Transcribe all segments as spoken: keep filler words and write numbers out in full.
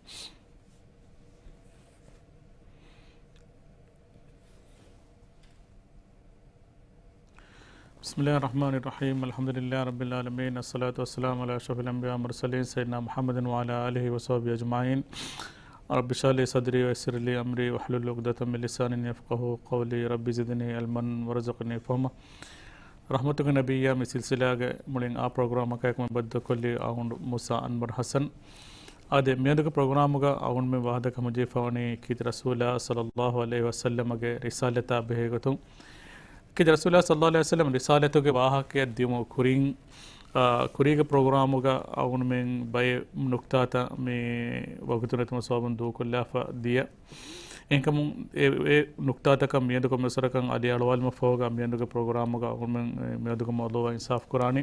بسم الله الرحمن الرحيم. الحمد لله رب العالمين. الصلاة والسلام على أشرف الأنبياء والمرسلين سيدنا محمد وعلى آله وصحبه أجمعين. رب اشرح لي صدري ويسر لي أمري واحلل عقدة من لساني يفقهوا قولي. رب زدني علما وارزقني فهما. ރަޙްމަތުގެ ނަބިއްޔާ މި ސިލްސިލާގެ މުޅިން އާ ޕްރޮގްރާމަކާއެކު މި ބައްދަލުކޮށްލީ އާ ހުނޑު މޫސާ އަންވަރު ޙަސަން. އާދެ، މިއަދުގެ ޕްރޮގްރާމުގަ އަޅުގަނޑުމެން ވާހަކަ ދައްކަމުން ޖެހިފަވަނީ ކީރިތި ރަސޫލާ ޞައްލައްލާހު ޢަލައިހި ވަސައްލަމަގެ ރިސާލަތާ ބެހޭގޮތުން. ކީރިތި ރަސޫލާ ޞައްލައްލާހު ޢަލައިހި ވަސައްލަމަ ރިސާލަތުގެ ވާހަކައަށް ދިޔުމުގެ ކުރިން، އާ، ކުރީގެ ޕްރޮގްރާމުގަ އަޅުގަނޑުމެން ބައެއް ނުކްތާތައް މި ވަގުތުނެތުމުގެ ސަބަބުން ދޫކޮށްލާފަ ދިޔަ. އެހެންކަމުން އެ، އެ ނުކްތާތަކަށް މިއަދު ކޮންމެސް ވަރަކަށް އަލިއަޅުވާލުމަށް ފަހުގަ މިއަދުގެ ޕްރޮގްރާމުގަ އަޅުގަނޑުމެން މިއަދުގެ މައުޟޫޢަށް އިންސާފް ކުރާނީ.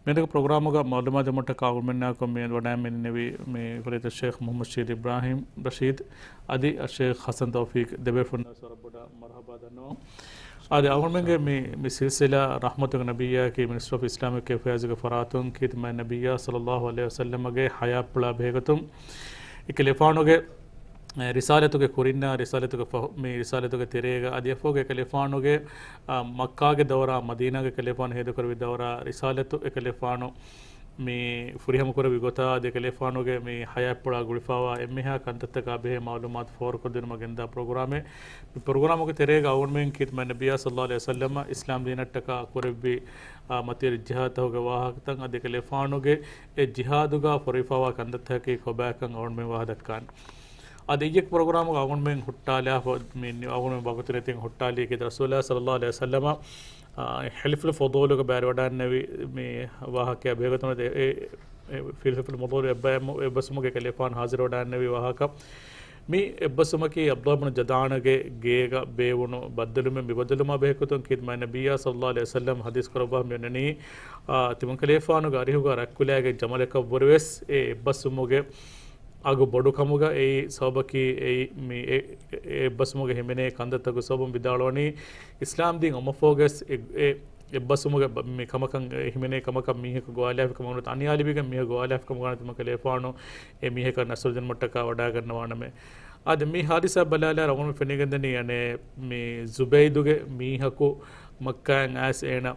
މިއަދުގެ ޕްރޮގްރާމުގަ މަޢުލޫމާތު ދެއްވުމަށްޓަކާ އަޅުގަނޑުމެންނާއެކު މިއަދު ވަޑައިގެންނެވީ މި ފަޟީލަތު ޝޭޚް މުޙައްމަދު ޝަރީފް އިބްރާހީމް ރަޝީދު އަދި އައްޝޭޚް ޙަސަން ތައުފީޤް ދެބޭފުޅުންނާ ވަރަށް ބޮޑަށް މަރުޙަބާ ދަންނަވަން. އާދެ، އަޅުގަނޑުމެންގެ މި، މި ސިލްސިލާ ރަޙްމަތުގެ ނަބިއްޔާއަކީ މިނިސްޓްރީ އޮފް އިސްލާމިކް އެފެއާޒުގެ ފަރާތުން ކީރިތި މާތް ނަބިއްޔާ ޞައްލައްލާހު ޢަލައިހި ވަސައްލަމަގެ ޙަޔާތްޕުޅާ ބެހޭގޮތުން އެކަލޭފާނުގެ، އެ، ރިސާލަތުގެ ކުރިންނާ ރިސާލަތުގެ ފަހު، މި ރިސާލަތުގެ ތެރޭގަ އަދި އެފަހުގެ އެކަލޭފާނުގެ، އާ، މައްކާގެ ދައުރާ، މަދީނާގެ އެކަލޭފާނު ހޭދަކުރެއްވި ދައުރާ، ރިސާލަތު އެކަލޭފާނު މި ފުރިހަމަކުރެއްވި ގޮތާ އަދި އެކަލޭފާނުގެ މި ޙަޔާތްޕުޅާ ގުޅިފައިވާ އެންމެހާ ކަންތައްތަކާ ބެހޭ މަޢުލޫމާތު ފޯރުކޮށްދިނުމަށް ގެންދާ ޕްރޮގްރާމެއް. މި ޕްރޮގްރާމުގެ ތެރޭގަ އަޅުގަނޑުމެން ކީރިތި މާތް ނަބިއްޔާ ޞައްލައްލާހު ޢަލައިހި ވަސައްލަމަ އިސްލާމް ދީނަށްޓަކާ ކުރެއްވި، އާ، މަތިވެރި ޖިހާދުތަކުގެ ވާހަކަތައް އަދި އެކަލޭފާނުގެ އެ ޖިހާދުގަ ފޮރުވިފައިވާ ކަންތައްތަކަކީ ކޮބާކަން އަޅުގަނޑުމެން ވާހަކަ ދައްކާނެ. އަދި އިއްޔެ ޕްރޮގްރާމުގަ އަޅުގަނޑުމެން ހުއްޓާލާފަ، މި ނި، އަޅުގަނޑުމެން ވަގުތު ނެތިން ހުއްޓާލީ ކީރިތި ރަސޫލާ ޞައްލައްލާހު ޢަލައިހި ވަސައްލަމަ، އާ، ޙިލްފުލް ފުޟޫލުގަ ބައިވެރިވަޑައިގެންނެވި މި ވާހަކައާ ބެހޭގޮތުން އެ، އެ، އެ ޙިލްފުލް ފުޟޫލު އެއްބައިމު، އެއްބަސްވުމުގެ އެކަލޭފާނު ޙާޟިރުވެވަޑައިގެންނެވި ވާހަކަ. މި އެއްބަސްވުމަކީ ޢަބްދުﷲ ބިން ޖަދާނަގެ ގޭގަ ބޭއްވުނު ބައްދަލުވުމެއް. މި ބައްދަލުވުމާ ބެހޭގޮތުން ކީރިތި މާތް ނަބިއްޔާ ޞައްލައްލާހު ޢަލައިހި ވަސައްލަމަ ޙަދީޘް ކުރައްވާ މި އޮންނަނީ، އާ، ތިމަންކަލޭފާނުގެ އަރިހުގަ ރަތްކުލައިގެން ޖަމަލަކަށްވުރެވެސް އެ އެއްބަސްވުމުގެ އަގު ބޮޑުކަމުގަ އެއީ ސަބަބަކީ އެއީ މި އެ، އެ، އެ އެއްބަސްވުމުގެ ހިމެނޭ ކަންތައްތަކުގެ ސަބަބުން ވިދާޅުވަނީ، އިސްލާމް ދީން އޮމަށްފަހުގަވެސް އެ، އެ އެއްބަސްވުމުގެ ބަ-، މި ކަމަކަށް އެ ހިމެނޭ ކަމަކަށް މީހަކު ގޮވާލާފި ކަމަށް ނުވަތަ އަނިޔާ ލިބިގެން މީހަކު ގޮވާލާފި ކަމަށް ނުވަތަ ތިމަންކަލޭފާނު އެ މީހަކަށް ނަޞްރު ދިނުމަށްޓަކާ ވަޑައިގަންނަވާނަމޭ. އާދެ، މި ޙާދިސާ ބަލާލާއިރު އަޅުގަނޑު ފެނިގެންދަނީ އަނެއް މި ޒުބައިދުގެ މީހަކު މައްކާއިން އައިސް އޭނަ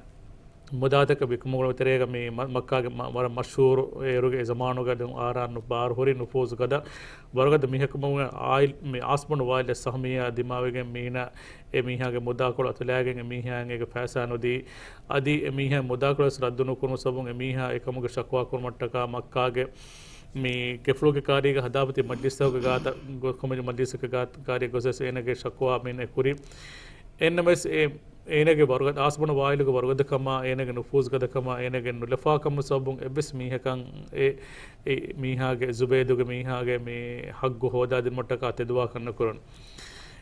މުދާތަކަށް ވިކުމުގެ ތެރޭގަ މި މަ-، މައްކާގެ މަ-، ވަރަށް މަޝްހޫރު އޭރުގެ އެ ޒަމާނުގަ ދެން އާރާ ނު-، ބާރު ހުރި ނުފޫޒު ގަދަ ވަރުގަދަ މީހަކު މަ-، އާއިލް-، މި އާސްބަނޑު ވާއިލް ސަހްމިއްޔާ ދިމާވެގެން މީނަ އެ މީހާގެ މުދާކޮޅު އަތުލައިގެން އެ މީހާއަށް އޭގެ ފައިސާ ނުދީ، އަދި އެ މީހާ މުދާކޮޅުވެސް ރައްދު ނުކުރުނު ސަބަބުން އެ މީހާ އެކަމުގެ ޝަކުވާ ކުރުމަށްޓަކާ މައްކާގެ މި ގެފުޅުގެ ކާރީގަ ހަދާފަތި މަޖްލިސްތަކުގެ ގާތަށް ގޮ-، ކޮމިޓީ މަޖްލިސްތަކުގެ ގާ-، ކާރީ ގޮސްވެސް އޭނަގެ ޝަކުވާ މިން އެ ކުރި. އެހެންނަމަވެސް އެ އޭނަގެ ވަރުގަދަ، އާސްބަނޑު ވާއިލުގެ ވަރުގަދަކަމާ، އޭނަގެ ނުފޫޒުގަދަކަމާ، އޭނަގެ ނުލަފާކަމުގެ ސަބަބުން އެއްވެސް މީހަކަށް އެ، އެ މީހާގެ، ޒުބައިދުގެ މީހާގެ މި ހައްގު ހޯދާދިނުމަށްޓަކާ ތެދުވާކަށް ނުކުރުނު.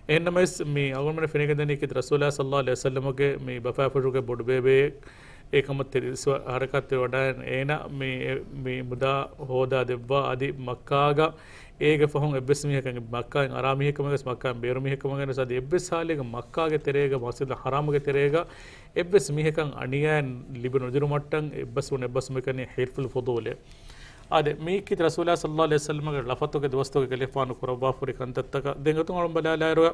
އެހެންނަމަވެސް މި އަޅުގަނޑުމެން ފެނިގެންދަނީ ކީރިތި ރަސޫލާ ޞައްލައްލާހު ޢަލައިހި ވަސައްލަމަގެ މި ބަފާފުޅުގެ ބޮޑުބޭބެއެއް އެ ކަމަށް ތެރި ސުވަ ހަރަކާތްތެރިވަޑައިގެން އޭނަ މި، މި މުދާ ހޯދާ ދެއްވާ އަދި މައްކާގަ އޭގެ ފަހުން އެއްވެސް މީހަކަށް މައްކާއިން އަރާ މީހެއް ކަމުގަވެސް މައްކާއިން ބޭރު މީހެއް ކަމުގަވެސް އަދި އެއްވެސް ހާލެއްގަ މައްކާގެ ތެރޭގަ މަސްޖިދު ޙަރާމުގެ ތެރޭގަ އެއްވެސް މީހަކަށް އަނިޔާއެއް ލިބި ނުދިނުމަށްޓަން އެއްބަސްވުން އެއްބަސްވުމެއް ކަނީ ޙިލްފުލް ފުޟޫލޭ. އާދެ، މީ ކީރިތި ރަސޫލާ ޞައްލައްލާހު ޢަލައިހި ވަސައްލަމަގެ ޅަފަތުގެ ދުވަސްތަކުގެ ކަލޭފާނު ކުރައްވާފަ ހުރި ކަންތައްތަކަށް ދެން އަތުން އަޅުން ބަލާލާއިރު،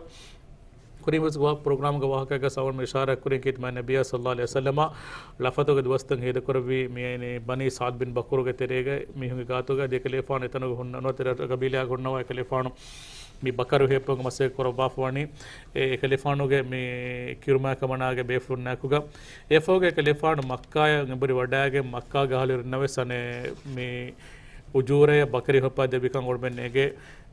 ކުރިންވެސް ގޮވާ ޕްރޮގްރާމުގެ ވާހަކައިގަ އަޅުން އިޝާރާތް ކުރިން ކީރިތި މާތް ނަބިއްޔާ ޞައްލައްލާހު ޢަލައިހި ވަސައްލަމަ ޅަފަތުގެ ދުވަސްތައް ހޭދަކުރެއްވީ މި އައިނީ ބަނީ ސަޢްދު ބިން ބަކުރުގެ ތެރޭގަ މީހުންގެ ގާތުގަ އަދި އެކަލޭފާނު އެތަނުގަ ހުންނަ ނުވަތަ ރަށް ގަބީލާގަ ހުންނަވާ އެކަލޭފާނު މި ބަކަރު ހޭއްޕުމުގެ މަސައްކަތް ކުރައްވާފަވަނީ އެ، އެކަލޭފާނުގެ މި ކިރުމާ ކަމަނާގެ ބޭފުޅުންނާއެކުގަ. އެފަހުގެ އެކަލޭފާނު މައްކާޔަށް އެނބުރި ވަޑައިގެން މައްކާގެ އަހުލުވެރިންނަށް ވެސް އަނެއް މި އުޖޫރަޔަށް ބަކަރި ހޮއްޕާ ދެއްވިކަން އޮޅުމެއް ނެގޭ.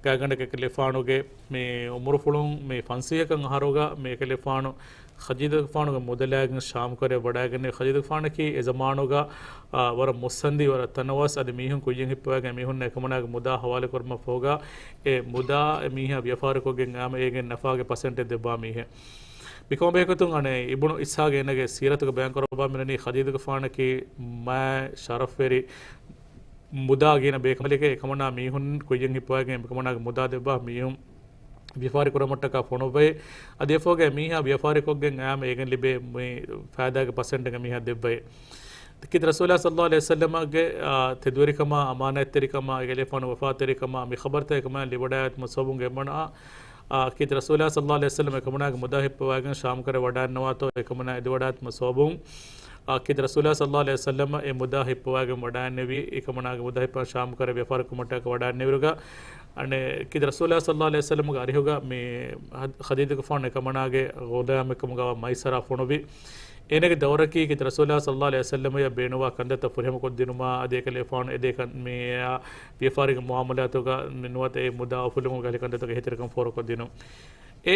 ގާތްގަނޑަކަށް އެކަލޭފާނުގެ މި އުމުރުފުޅުން މި ފަންސަތޭކަ އަހަރުގަ މި އެކަލޭފާނު ޚަދީޖާގެފާނުގެ މުދަލާގެން ޝާމް ކަރަށް ވަޑައިގެންނެވި. ޚަދީޖާގެފާނަކީ އެ ޒަމާނުގަ، އާ، ވަރަށް މުއްސަނދި، ވަރަށް ތަނަވަސް، އަދި މީހުން ކުއްޔަށް ހިއްޕަވައިގެން މީހުންނަށް އެކަމަނާގެ މުދާ ހަވާލު ކުރުމަށް ފަހުގަ، އެ މުދާ އެ މީހާ ވިޔަފާރިކޮށްގެން އައިމަ އޭގެ ނަފާގެ ޕަސެންޓެއް ދެއްވާ މީހެއް. މިކަމަށް ބެހޭގޮތުން އަނެއް އިބްނު އިސްޙާޤް އޭނަގެ ސީރަތުގަ ބަޔާން ކުރައްވާ މިނަނީ ޚަދީޖާގެފާނަކީ މާތް ޝަރަފްވެރި މުދާ ގިނަ ބޭކަނބަލެކޭ. އެކަމަނާ މީހުން ކުއްޔަށް ހިއްޕަވައިގެން އެކަމަނާގެ މުދާ ދެއްވާ މީހުން ވިޔަފާރި ކުރުމަށްޓަކާ ފޮނުއްވައި، އަދި އެފަހުގަ މީހާ ވިޔަފާރިކޮށްގެން އައިމަ އޭގެން ލިބޭ މި ފައިދާގެ ޕަސެންޓެއް މީހާ ދެއްވައި. ކީރިތި ރަސޫލާ ޞައްލައްލާހު ޢަލައިހި ވަސައްލަމަގެ، އާ، ތެދުވެރިކަމާ، އަމާނާތްތެރިކަމާ، އެކަލޭގެފާނު ވަފާތެރިކަމާ، މި ޚަބަރުތައް އެކަމަނާ ލިބިވަޑައިގަތުމަށް ސަބަބުން އެކަމަނާ، އާ، ކީރިތި ރަސޫލާ ޞައްލައްލާހު ޢަލައިހި ވަސައްލަމަ އެކަމަނާގެ މުދާ ހިއްޕަވައިގެން ޝާމް ކަރަށް ވަޑައިންނަވާތޯ އެކަމަނާ އެދިވަޑައިގަތުމަށް ސަބަބުން، އާ، ކީރިތި ރަސޫލާ ޞައްލައްލާހު ޢަލައިހި ވަސައްލަމަ އެ މުދާ ހިއްޕަވައިގެން ވަޑައިންނެވި، އެކަމަނާގެ މުދާ ހިއްޕަވަން ޝާމް ކަރަށް ވިޔަފާރި ކުރުމަށްޓަކައި ވަޑައިންނެވިއިރުގަ، އަނެއް ކީރިތި ރަސޫލާ ޞައްލައްލާހު ޢަލައިހި ވަސައްލަމަގެ އަރިހުގަ މި ޚަ-، ޚަދީޖަތުގެފާނު އެކަމަނާގެ ޣުލާމެއްކަމުގައި މައިސަރާ ފޮނުވި. އޭނަގެ ދައުރަކީ ކީރިތި ރަސޫލާ ޞައްލައްލާހު ޢަލައިހި ވަސައްލަމައަށް ބޭނުންވާ ކަންތައްތައް ފުރިހަމަކޮށްދިނުމާ، އަދި އެކަލޭގެފާނު އެދޭ ކަން-، މި، އާ، ވިޔަފާރީގެ މުއާމަލާތުގަ މި ނުވަތަ އެ މުދާ އުފުލުމުގެ އަހަރީ ކަންތައްތަކަށް އެހީތެރިކަން ފޯރުކޮށްދިނުން. އެ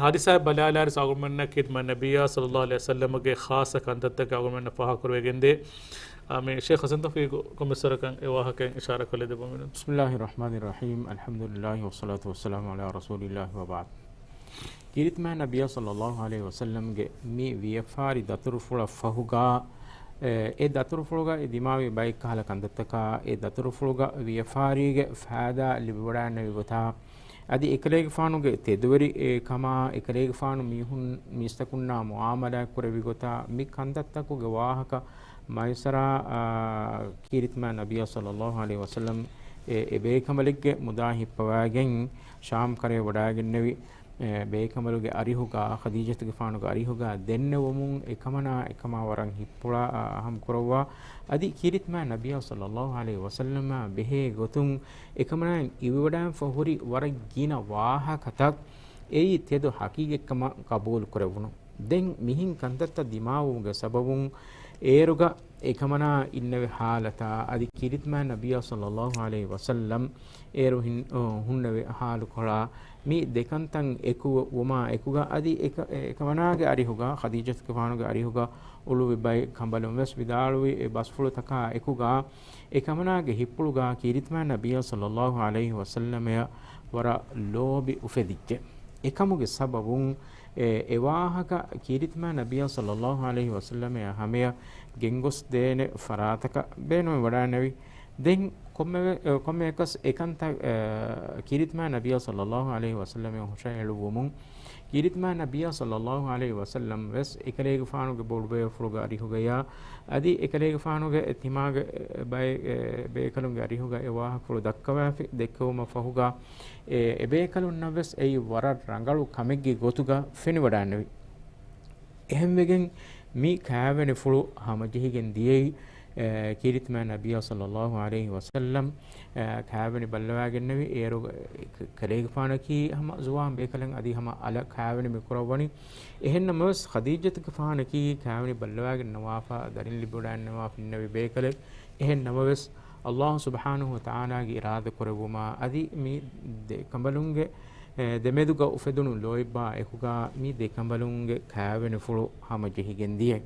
ހާދިސާއެއް ބަލާލާއިރު އަޅުގަނޑުމެންނަށް ކީރިތި މާތް ނަބިއްޔާ ޞައްލައްލާހު ޢަލައިހި ވަސައްލަމަގެ ޚާއްޞަ ކަންތައްތަކެއް އަޅުގަނޑުމެންނަށް ފާހަގަކުރެވިގެންދޭ. އާ، މި ޝޭޚް ޙަސަން ތައުފީޤު ކޮންމެސްވަރަކަށް އެ ވާހަކައިން އިޝާރާތްކޮށްލަދެއްވަމެވެ. بسم الله الرحمن الرحيم. الحمد لله والصلاة والسلام على رسول الله وبعد. ކީރިތި މާތް ނަބިއްޔާ ޞައްލައްލާހު ޢަލައިހި ވަސައްލަމްގެ މި ވިޔަފާރި ދަތުރުފުޅަށް ފަހުގަ، އެ، އެ ދަތުރުފުޅުގައި ދިމާވި ބައެއްކަހަލަ ކަންތައްތަކާ، އެ ދަތުރުފުޅުގަ ވިޔަފާރީގެ ފައިދާ ލިބިވަޑައިންނެވި ގޮތާ، އަދި އެކަލޭގެފާނުގެ ތެދުވެރި، އެ، ކަމާ، އެކަލޭގެފާނު މީހުން، މީސްތަކުންނާ މުއާމަލާތް ކުރެއްވި ގޮތާ، މި ކަންތައްތަކުގެ ވާހަކަ މައިސަރާ، އާ، ކީރިތި މާތް ނަބިއްޔާ ޞައްލައްލާހު ޢަލައިހި ވަސައްލަމް އެ، އެ ބޭކަނބަލެއްގެ މުދާ ހިއްޕަވައިގެން ޝާމް ކަރަށް ވަޑައިގެންނެވި، އެ، ބޭކަނބަލުގެ އަރިހުގަ، ޚަދީޖަތުގެފާނުގެ އަރިހުގަ ދެންނެވުމުން އެކަމަނާ، އެކަމާ ވަރަށް ހިތްޕުޅާ، އާ، ހަމަ ކުރައްވާ. އަދި ކީރިތި މާތް ނަބިއްޔާ ޞައްލައްލާހު ޢަލައިހި ވަސައްލަމާ ބެހޭ ގޮތުން އެކަމަނާއަށް އިވިވަޑައިގެންފަ ހުރި ވަރަށް ގިނަ ވާހަކަތައް އެއީ ތެދު ޙަޤީޤަތްކަމަށް ޤަބޫލު ކުރެވުނު. ދެން މިހެން ކަންތައްތައް ދިމާވުމުގެ ސަބަބުން އޭރުގަ އެކަމަނާ އިންނެވި ޙާލަތާ އަދި ކީރިތި މާތް ނަބިއްޔާ ޞައްލައްލާހު ޢަލައިހި ވަސައްލަމް އޭރު ހިން-، އޮ، ހުންނެވި ޙާލުކޮޅާ މި ދެކަންތައް އެކު ވުމާ އެކުގަ އަދި އެކަ-، އެކަމަނާގެ އަރިހުގަ ޚަދީޖަތުގެފާނުގެ އަރިހުގަ އުޅުއްވި ބައެއް ކަނބަލުން ވެސް ވިދާޅުވި އެ ބަސްފުޅުތަކާ އެކުގަ އެކަމަނާގެ ހިތްޕުޅުގަ ކީރިތި މާތް ނަބިއްޔާ ޞައްލައްލާހު ޢަލައިހި ވަސައްލަމައަށް ވަރަށް ލޯބި އުފެދިއްޖެ. އެކަމުގެ ސަބަބުން އެ، އެ ވާހަކަ ކީރިތި މާތް ނަބިއްޔާ ޞައްލައްލާހު ޢަލައިހި ވަސައްލަމައަށް ހަމަޔަށް ގެންގޮސްދޭނެ ފަރާތަކަށް ބޭނުމެއް ވަޑައިންނެވި. ދެން ކޮންމެ-، އެ، ކޮންމެއަކަސް އެކަންތައް، އެ، ކީރިތި މާތް ނަބިއްޔާ ޞައްލައްލާހު ޢަލައިހި ވަސައްލަމައަށް ހުށަހެޅުއްވުމުން، ކީރިތި މާތް ނަބިއްޔާ ޞައްލައްލާހު ޢަލައިހި ވަސައްލަމް ވެސް އެކަލޭގެފާނުގެ ބޮޑުބޭފުޅުގެ އަރިހުގަޔާ އަދި އެކަލޭގެފާނުގެ ތިމާގެ، އެ، ބައެއް، އެ، ބޭކަލުންގެ އަރިހުގަ އެ ވާހަކަފުޅު ދައްކަވާފި ދެއްކެވުމަށް ފަހުގަ، އެ، އެބޭކަލުންނަށް ވެސް އެއީ ވަރަށް ރަނގަޅު ކަމެއްގެ ގޮތުގަ ފެނިވަޑައިންނެވި. އެހެންވެގެން މި ކާވެނިފުޅު ހަމަޖެހިގެން ދިޔައީ، އެ، ކީރިތި މާތް ނަބިއްޔާ ޞައްލައްލާހު ޢަލައިހި ވަސައްލަމް، އެ، ކާވެނި ބައްލަވައިގެންނެވި އޭރު، އެ، ކަ-، ކަލޭގެފާނަކީ ހަމަ ޒުވާން ބޭކަލެއް އަދި ހަމަ އަލަށް ކާވެނި މި ކުރައްވަނީ. އެހެންނަމަވެސް ޚަދީޖަތުގެފާނަކީ ކާވެނި ބައްލަވައިގެން ނަވާފަ ދަރިން ލިބިވަޑައިންނަވާފަ އިންނެވި ބޭކަލެއް. އެހެން ނަމަވެސް، ﷲ ސުބްޙާނަހޫ ވަތަޢާލާގެ އިރާދަ ކުރެއްވުމާ އަދި މި ދެ ކަނބަލުންގެ، އެ، ދެމެދުގަ އުފެދުނު ލޯތްބާ އެކުގަ މި ދެ ކަނބަލުންގެ ކާވެނިފުޅު ހަމަޖެހިގެން ދިޔަ.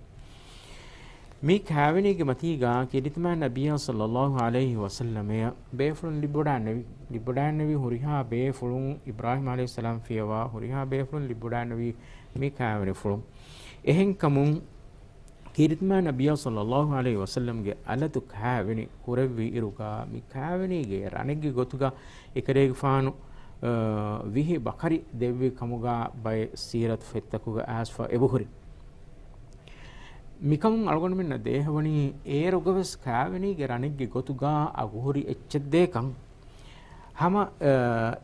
މި ކާވެނީގެ މަތީގަ ކީރިތި މާތް ނަބިއްޔާ ޞައްލައްލާހު ޢަލައިހި ވަސައްލަމައަށް ބޭފުޅުން ލިބިވަޑައިންނެވި، ލިބިވަޑައިންނެވި ހުރިހާ ބޭފުޅުން، އިބްރާހީމް ޢަލައިހިއްސަލާމް ފިޔަވާ ހުރިހާ ބޭފުޅުން ލިބިވަޑައިންނެވި މި ކާވެނިފުޅު. އެހެންކަމުން، ކީރިތި މާތް ނަބިއްޔާ ޞައްލައްލާހު ޢަލައިހި ވަސައްލަމްގެ އަލަތު ކާވެނި ކުރެއްވި އިރުގަ، މި ކާވެނީގެ ރަނެއްގެ ގޮތުގަ އެކަލޭގެފާނު، އަ، ވިހި ބަކަރި ދެއްވި ކަމުގަ ބައެއް ސީރަތު ފޮތްތަކުގަ އައިސްފަ އެބަހުރި. މިކަމުން އަޅުގަނޑުމެންނަށް ދޭހަވަނީ އޭރުގަވެސް ކާވެނީގެ ރަނެއްގެ ގޮތުގަ އަގުހުރި އެއްޗެއް ދޭކަން. ހަމަ، އަ،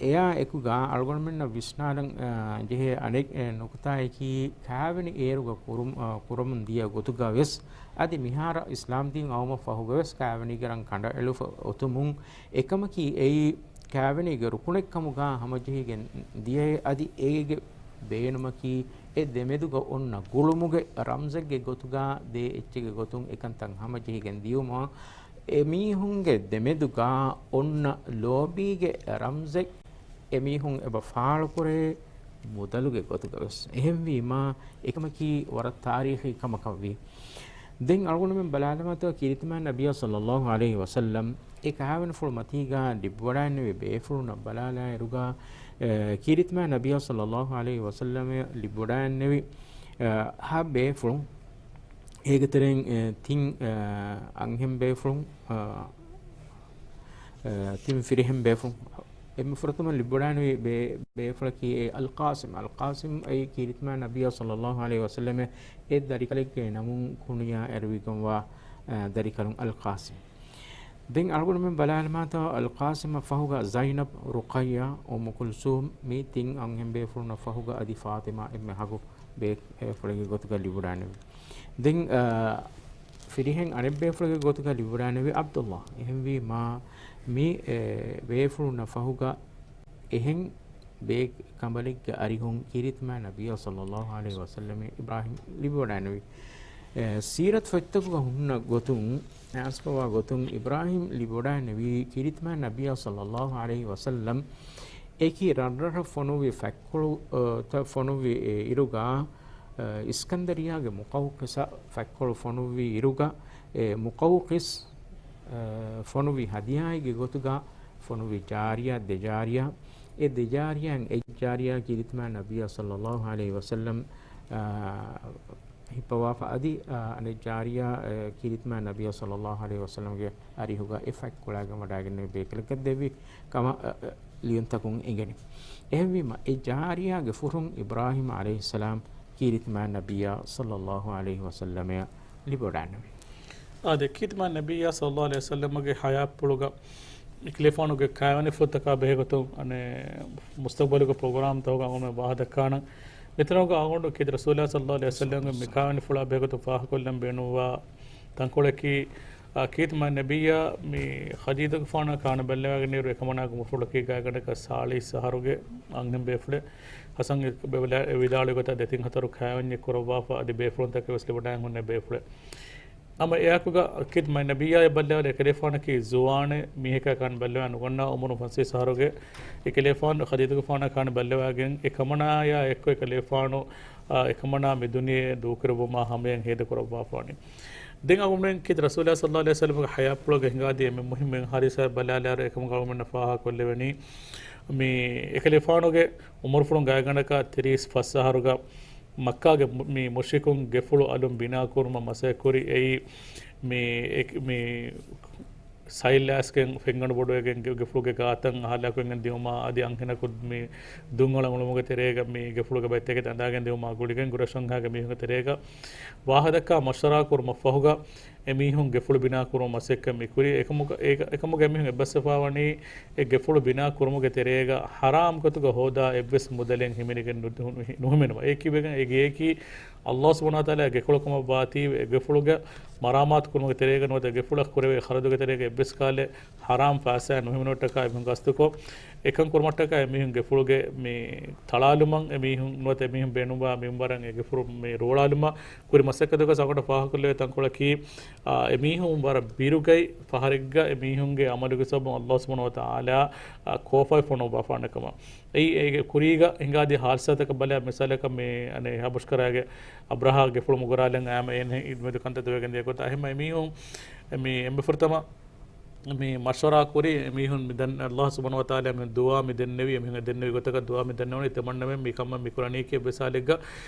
އެއާ އެކުގަ އަޅުގަނޑުމެންނަށް ވިސްނާލަން، އަ، ޖެހޭ އަނެއް، އެ، ނުކުތާއަކީ، ކާވެނި އޭރުގަ ކުރުމް-، އަ، ކުރަމުން ދިޔަ ގޮތުގަ ވެސް އަދި މިހާރަށް އިސްލާމްދީން އައުމަށް ފަހުގަވެސް ކާވެނީގެ ރަން ކަނޑައެޅިފަ އޮތުމުން އެކަމަކީ އެއީ ކާވެނީގެ ރުކުނެއްކަމުގަ ހަމަޖެހިގެން ދިޔައޭ އަދި އޭގެ ބޭނުމަކީ އެ ދެމެދުގަ އޮންނަ ގުޅުމުގެ ރަމްޒެއްގެ ގޮތުގަ ދޭ އެއްޗެއްގެ ގޮތުން އެކަންތައް ހަމަޖެހިގެން ދިޔުމަށް އެމީހުންގެ ދެމެދުގަ އޮންނަ ލޯބީގެ ރަމްޒެއް އެމީހުން އެބަ ފާޅުކުރޭ މުދަލުގެ ގޮތުގަވެސް. އެހެންވީމާ، އެކަމަކީ ވަރަށް ތާރީޚީ ކަމަކަށްވީ. ދެން އަޅުގަނޑުމެން ބަލާލަމާތޯ، ކީރިތިމާ ނަބިއްޔާ ޞައްލައްލާހު ޢަލައިހި ވަސައްލަމް އެ ކާވެނިފުޅު މަތީގަ ލިބިވަޑައިންނެވި ބޭފުޅުންނަށް ބަލާލާއިރުގަ، އެ، ކީރިތިމާ ނަބިއްޔާ ޞައްލައްލާހު ޢަލައިހި ވަސައްލަމައަށް ލިބިވަޑައިންނެވި، އެ، ހަ ބޭފުޅުން. އޭގެ ތެރެއިން، އެ، ތިން، އެ، އަންހެން ބޭފުޅުން، އަ، އެ، ތިން ފިރިހެން ބޭފުޅުން. އެންމެ ފުރަތަމަ ލިބިވަޑައިންނެވި ބޭ-، ބޭފުޅަކީ އެ އަލްޤާސިމް. އަލްޤާސިމް އެއީ ކީރިތިމާ ނަބިއްޔާ ޞައްލައްލާހު ޢަލައިހި ވަސައްލަމަށް އެ ދަރިކަލެއްގެ ނަމުން ކުންޔާ އެރުވިގެންވާ، ދަރިކަލުން އަލްޤާސިމް. ދެން އަޅުގަނޑުމެން ބަލާލަމާތޯ، އަލްޤާސިމަށް ފަހުގަ ޒައިނަބް، ރުޤައްޔާ އޮ އުއްމު ކުލްސޫމް، މި ތިން އަންހެން ބޭފުޅުންނަށް ފަހުގަ އަދި ފާޠިމާ އެންމެ ހަގު ބޭފުޅެއްގެ ގޮތުގަ ލިބިވަޑާނެވި. ދެން، އާ، ފިރިހެން އަނެއް ބޭފުޅެއްގެ ގޮތުގަ ލިބިވަޑާނެވި ޢަބްދުﷲ. އެހެންވީމާ، މި، އެ، ބޭފުޅުންނަށް ފަހުގަ އެހެން ބޭކަނބަލެއްގެ އަރިހުން ކީރިތި މާތް ނަބިއްޔާ ޞައްލައްލާހު ޢަލައިހި ވަސައްލަމަށް އިބްރާހީމް ލިބިވަޑާނެވި. އެ، ސީރަތު ފޮތްތަކުގަ ހުންނަ ގޮތުން، އައިސްފަވާ ގޮތުން އިބްރާހީމް ލިބިވަޑާނެވީ ކީރިތި މާތް ނަބިއްޔާ ޞައްލައްލާހު ޢަލައިހި ވަސައްލަމް އެކި ރަށްރަށަށް ފޮނުއްވި ފަތްކޮޅު، އަ، ތައް ފޮނުއްވި އިރުގަ، އަ، އިސްކަންދަރިއްޔާގެ މުޤައުޤިސަށް ފަތްކޮޅު ފޮނުއްވި އިރުގަ، އެ މުޤައުޤިސް، އަ، ފޮނުއްވި ހަދިޔާއެއްގެ ގޮތުގަ ފޮނުއްވި ޖާރިޔާ، ދެ ޖާރިޔާ. އެ ދެ ޖާރިޔާއިން އެއް ޖާރިޔާ ކީރިތި މާތް ނަބިއްޔާ ޞައްލައްލާހު ޢަލައިހި ވަސައްލަމް، އަ، ހިއްޕަވާފަ އަދި، އަ، އަނެއް ޖާރިޔާ، އަ، ކީރިތި މާތް ނަބިއްޔާ ޞައްލައްލާހު ޢަލައިހި ވަސައްލަމްގެ އަރިހުގަ އެ ފަތްކޮޅާގެން ވަޑާގެންނެވި ބޭކަލަކަށް ދެއްވި ކަމަށް، އަ، އަ، ލިޔުންތަކުން އެނގެނީ. އެހެންވީމަ، އެ ޖާރިޔާގެ ފުރުން އިބްރާހީމް ޢަލައިހިއްސަލާމް ކީރިތި މާތް ނަބިއްޔާ ޞައްލައްލާހު ޢަލައިހި ވަސައްލަމަށް ލިބިވަޑާނެވި. އާދެ، ކީރިތި މާތް ނަބިއްޔާ ޞައްލައްލާހު ޢަލައިހި ވަސައްލަމަގެ ޙަޔާތްޕުޅުގަ އެކަލޭފާނުގެ ކާވެނިފުޅުތަކާ ބެހޭގޮތުން، އަނެއް، މުސްތަޤްބަލުގެ ޕްރޮގްރާމްތަކުގަ އަޅުގަނޑުމެން ވާހަކަ ދައްކާނަން. މިތަނުގަ އަޅުގަނޑު ކީރިތި ރަސޫލާ ޞައްލައްލާހު ޢަލައިހި ވަސައްލަމްގެ މި ކާވެނިފުޅާ ބެހޭގޮތުން ފާހަގަކޮށްލަން ބޭނުންވާ ތަންކޮޅަކީ، އާ، ކީރިތި މާތް ނަބިއްޔާ މި ޚަދީޖަތުގެފާނާ ކާނުބައްލަވާގެން އިރު އެކަމަނާގެ އުމުރުފުޅަކީ ގާތްގަނޑަކަށް ސާޅީސް އަހަރުގެ އަންހެން ބޭފުޅެއް. ޙަސަން އެ ވިލާ-، އެ ވިދާޅުވި ގޮތަށް ދެތިން ހަތަރު ކާވެންޏެއް ކުރައްވާފަ އަދި ބޭފުޅުންތަކެއް ވެސް ލިބިވަޑައިގެން ހުންނެވި ބޭފުޅެއް. ހަމަ އެއާއެކުގަ ކީރިތި މާތް ނަބިއްޔާއަށް ބައްލަވާލި އެކަލޭފާނަކީ ޒުވާނެއް މީހަކާ ކާނުބައްލަވާ ނުގަންނާ އުމުރުން ފަންސަވީސް އަހަރުގެ އެކަލޭފާނު ޚަދީޖަތުގެފާނާ ކާނުބައްލަވާގެން އެކަމަނާޔާ އެއްކޮށް އެކަލޭފާނު، އާ، އެކަމަނާ މި ދުނިޔެ ދޫކުރެއްވުމާ ހަމަޔަށް ހޭދަކުރައްވާފާނީ. ދެން އަޅުގަނޑުމެން ކީރިތި ރަސޫލާ ޞައްލައްލާހު ޢަލައިހި ވަސައްލަމްގެ ޙަޔާތްޕުޅުގަ ހިނގާދިޔަ އެންމެ މުހިއްމު އެއް ޙާދިސާއެއް ބަލާލާއިރު އެކަމުގަ އަޅުގަނޑުމެންނަށް ފާހަގަކޮށްލެވެނީ، މި އެކަލޭފާނުގެ އުމުރުފުޅުން ގާތްގަނޑަކަށް ތިރީސް ފަސް އަހަރުގަ މައްކާގެ މު-، މި މުޝްރިކުން ގެފުޅު އަލުން ބިނާކުރުމަށް މަސައްކަތްކުރި އެއީ، މި އެ-، މި ސައިލް ލާސްގެން ފެންގަނޑު ބޮޑުވެގެން ގެ-، ގެފުޅުގެ ގާތަށް އަހަލާކުވެގެން ދިއުމާ އަދި އަންހެނަކު މި ދުންއަޅަން އުޅުމުގެ ތެރޭގަ މި ގެފުޅުގެ ބައެއް ތަކެތި އަނދާގެން ދިއުމާ ގުޅިގެން ގުރައިޝުންގެ މީހުންގެ ތެރޭގަ ވާހަކަދައްކާ މަޝްވަރާ ކުރުމަށް ފަހުގަ އެމީހުން ގެފުޅު ބިނާ ކުރުމަށް މަސައްކަތް މި ކުރި. އެކަމުގަ-، އޭގަ-، އެކަމުގަ އެމީހުން އެއްބަސްވެފާވަނީ އެ ގެފުޅު ބިނާ ކުރުމުގެ ތެރޭގަ ޙަރާމް ގޮތުގަ ހޯދާ އެއްވެސް މުދަލެއް ހިމެނިގެން ނު-، ނު-، ނުހިމެނުމަށް. އެއީ ކީއްވެގެން އެ ގެއަކީ ﷲ ސުބްޙާނަހޫ ވަތަޢާލާގެ ގެކޮޅު ކަމަށް ވާތީވެ، އެ ގެފުޅުގެ މަރާމާތު ކުރުމުގެ ތެރޭގަ ނުވަތަ ގެފުޅަށް ކުރެވޭ ޚަރަދުގެ ތެރޭގަ އެއްވެސް ކާލެއް ޙަރާމް ފައިސާއެއް ނުހިމެނުމަށްޓަކާ އެމީހުން ގަސްތުކޮށް، އެކަން ކުރުމަށްޓަކާ އެމީހުން ގެފުޅުގެ މި ތަޅާލުމަށް އެމީހުން ނުވަތަ އެމީހުން ބޭނުންވާ މިންވަރަށް އެ ގެފުޅު މި ރޯޅާލުމަށް ކުރި މަސައްކަތުގަ އަޅުގަނޑަށް ފާހަގަކޮށްލެވޭ ތަންކޮޅަކީ، އާ، އެމީހުން ވަރަށް ބިރުގައި ފަހަރެއްގަ އެމީހުންގެ އަމަލުގެ ސަބަބުން ﷲ ސުބްޙާނަހޫ ވަތަޢާލާ، އާ، ކޯފާއި ފޮނުއްވާފާނެ ކަމަށް. އެއީ އޭގެ ކުރީގަ ހިނގާދިޔަ ހާދިސާތަކަށް ބަލާ މިސާލަކަށް މި އަނެއް އަބުޝްކަރާގެ އަބްރަހާ ގެފުޅު މުގުރާލަން އާމެ އޭނަ މެދު ކަންތައް ދެވެގެން ދިޔަ ގޮތަށް. އެހެންމަ އެމީހުން މި އެންމެ ފުރަތަމަ މި މަޝްވަރާ ކުރި އެމީހުން މި ދަން-، ﷲ ސުބްޙާނަހޫ ވަތަޢާލާ މި ދުޢާ މި ދެންނެވި، އެމީހުން ދެންނެވި ގޮތަކަށް ދުޢާ މި ދެންނެވުނީ ތިމަންނަމެން މި ކަމަށް މި ކުރަނީކީ އެއްވެސް ހާލެއްގަ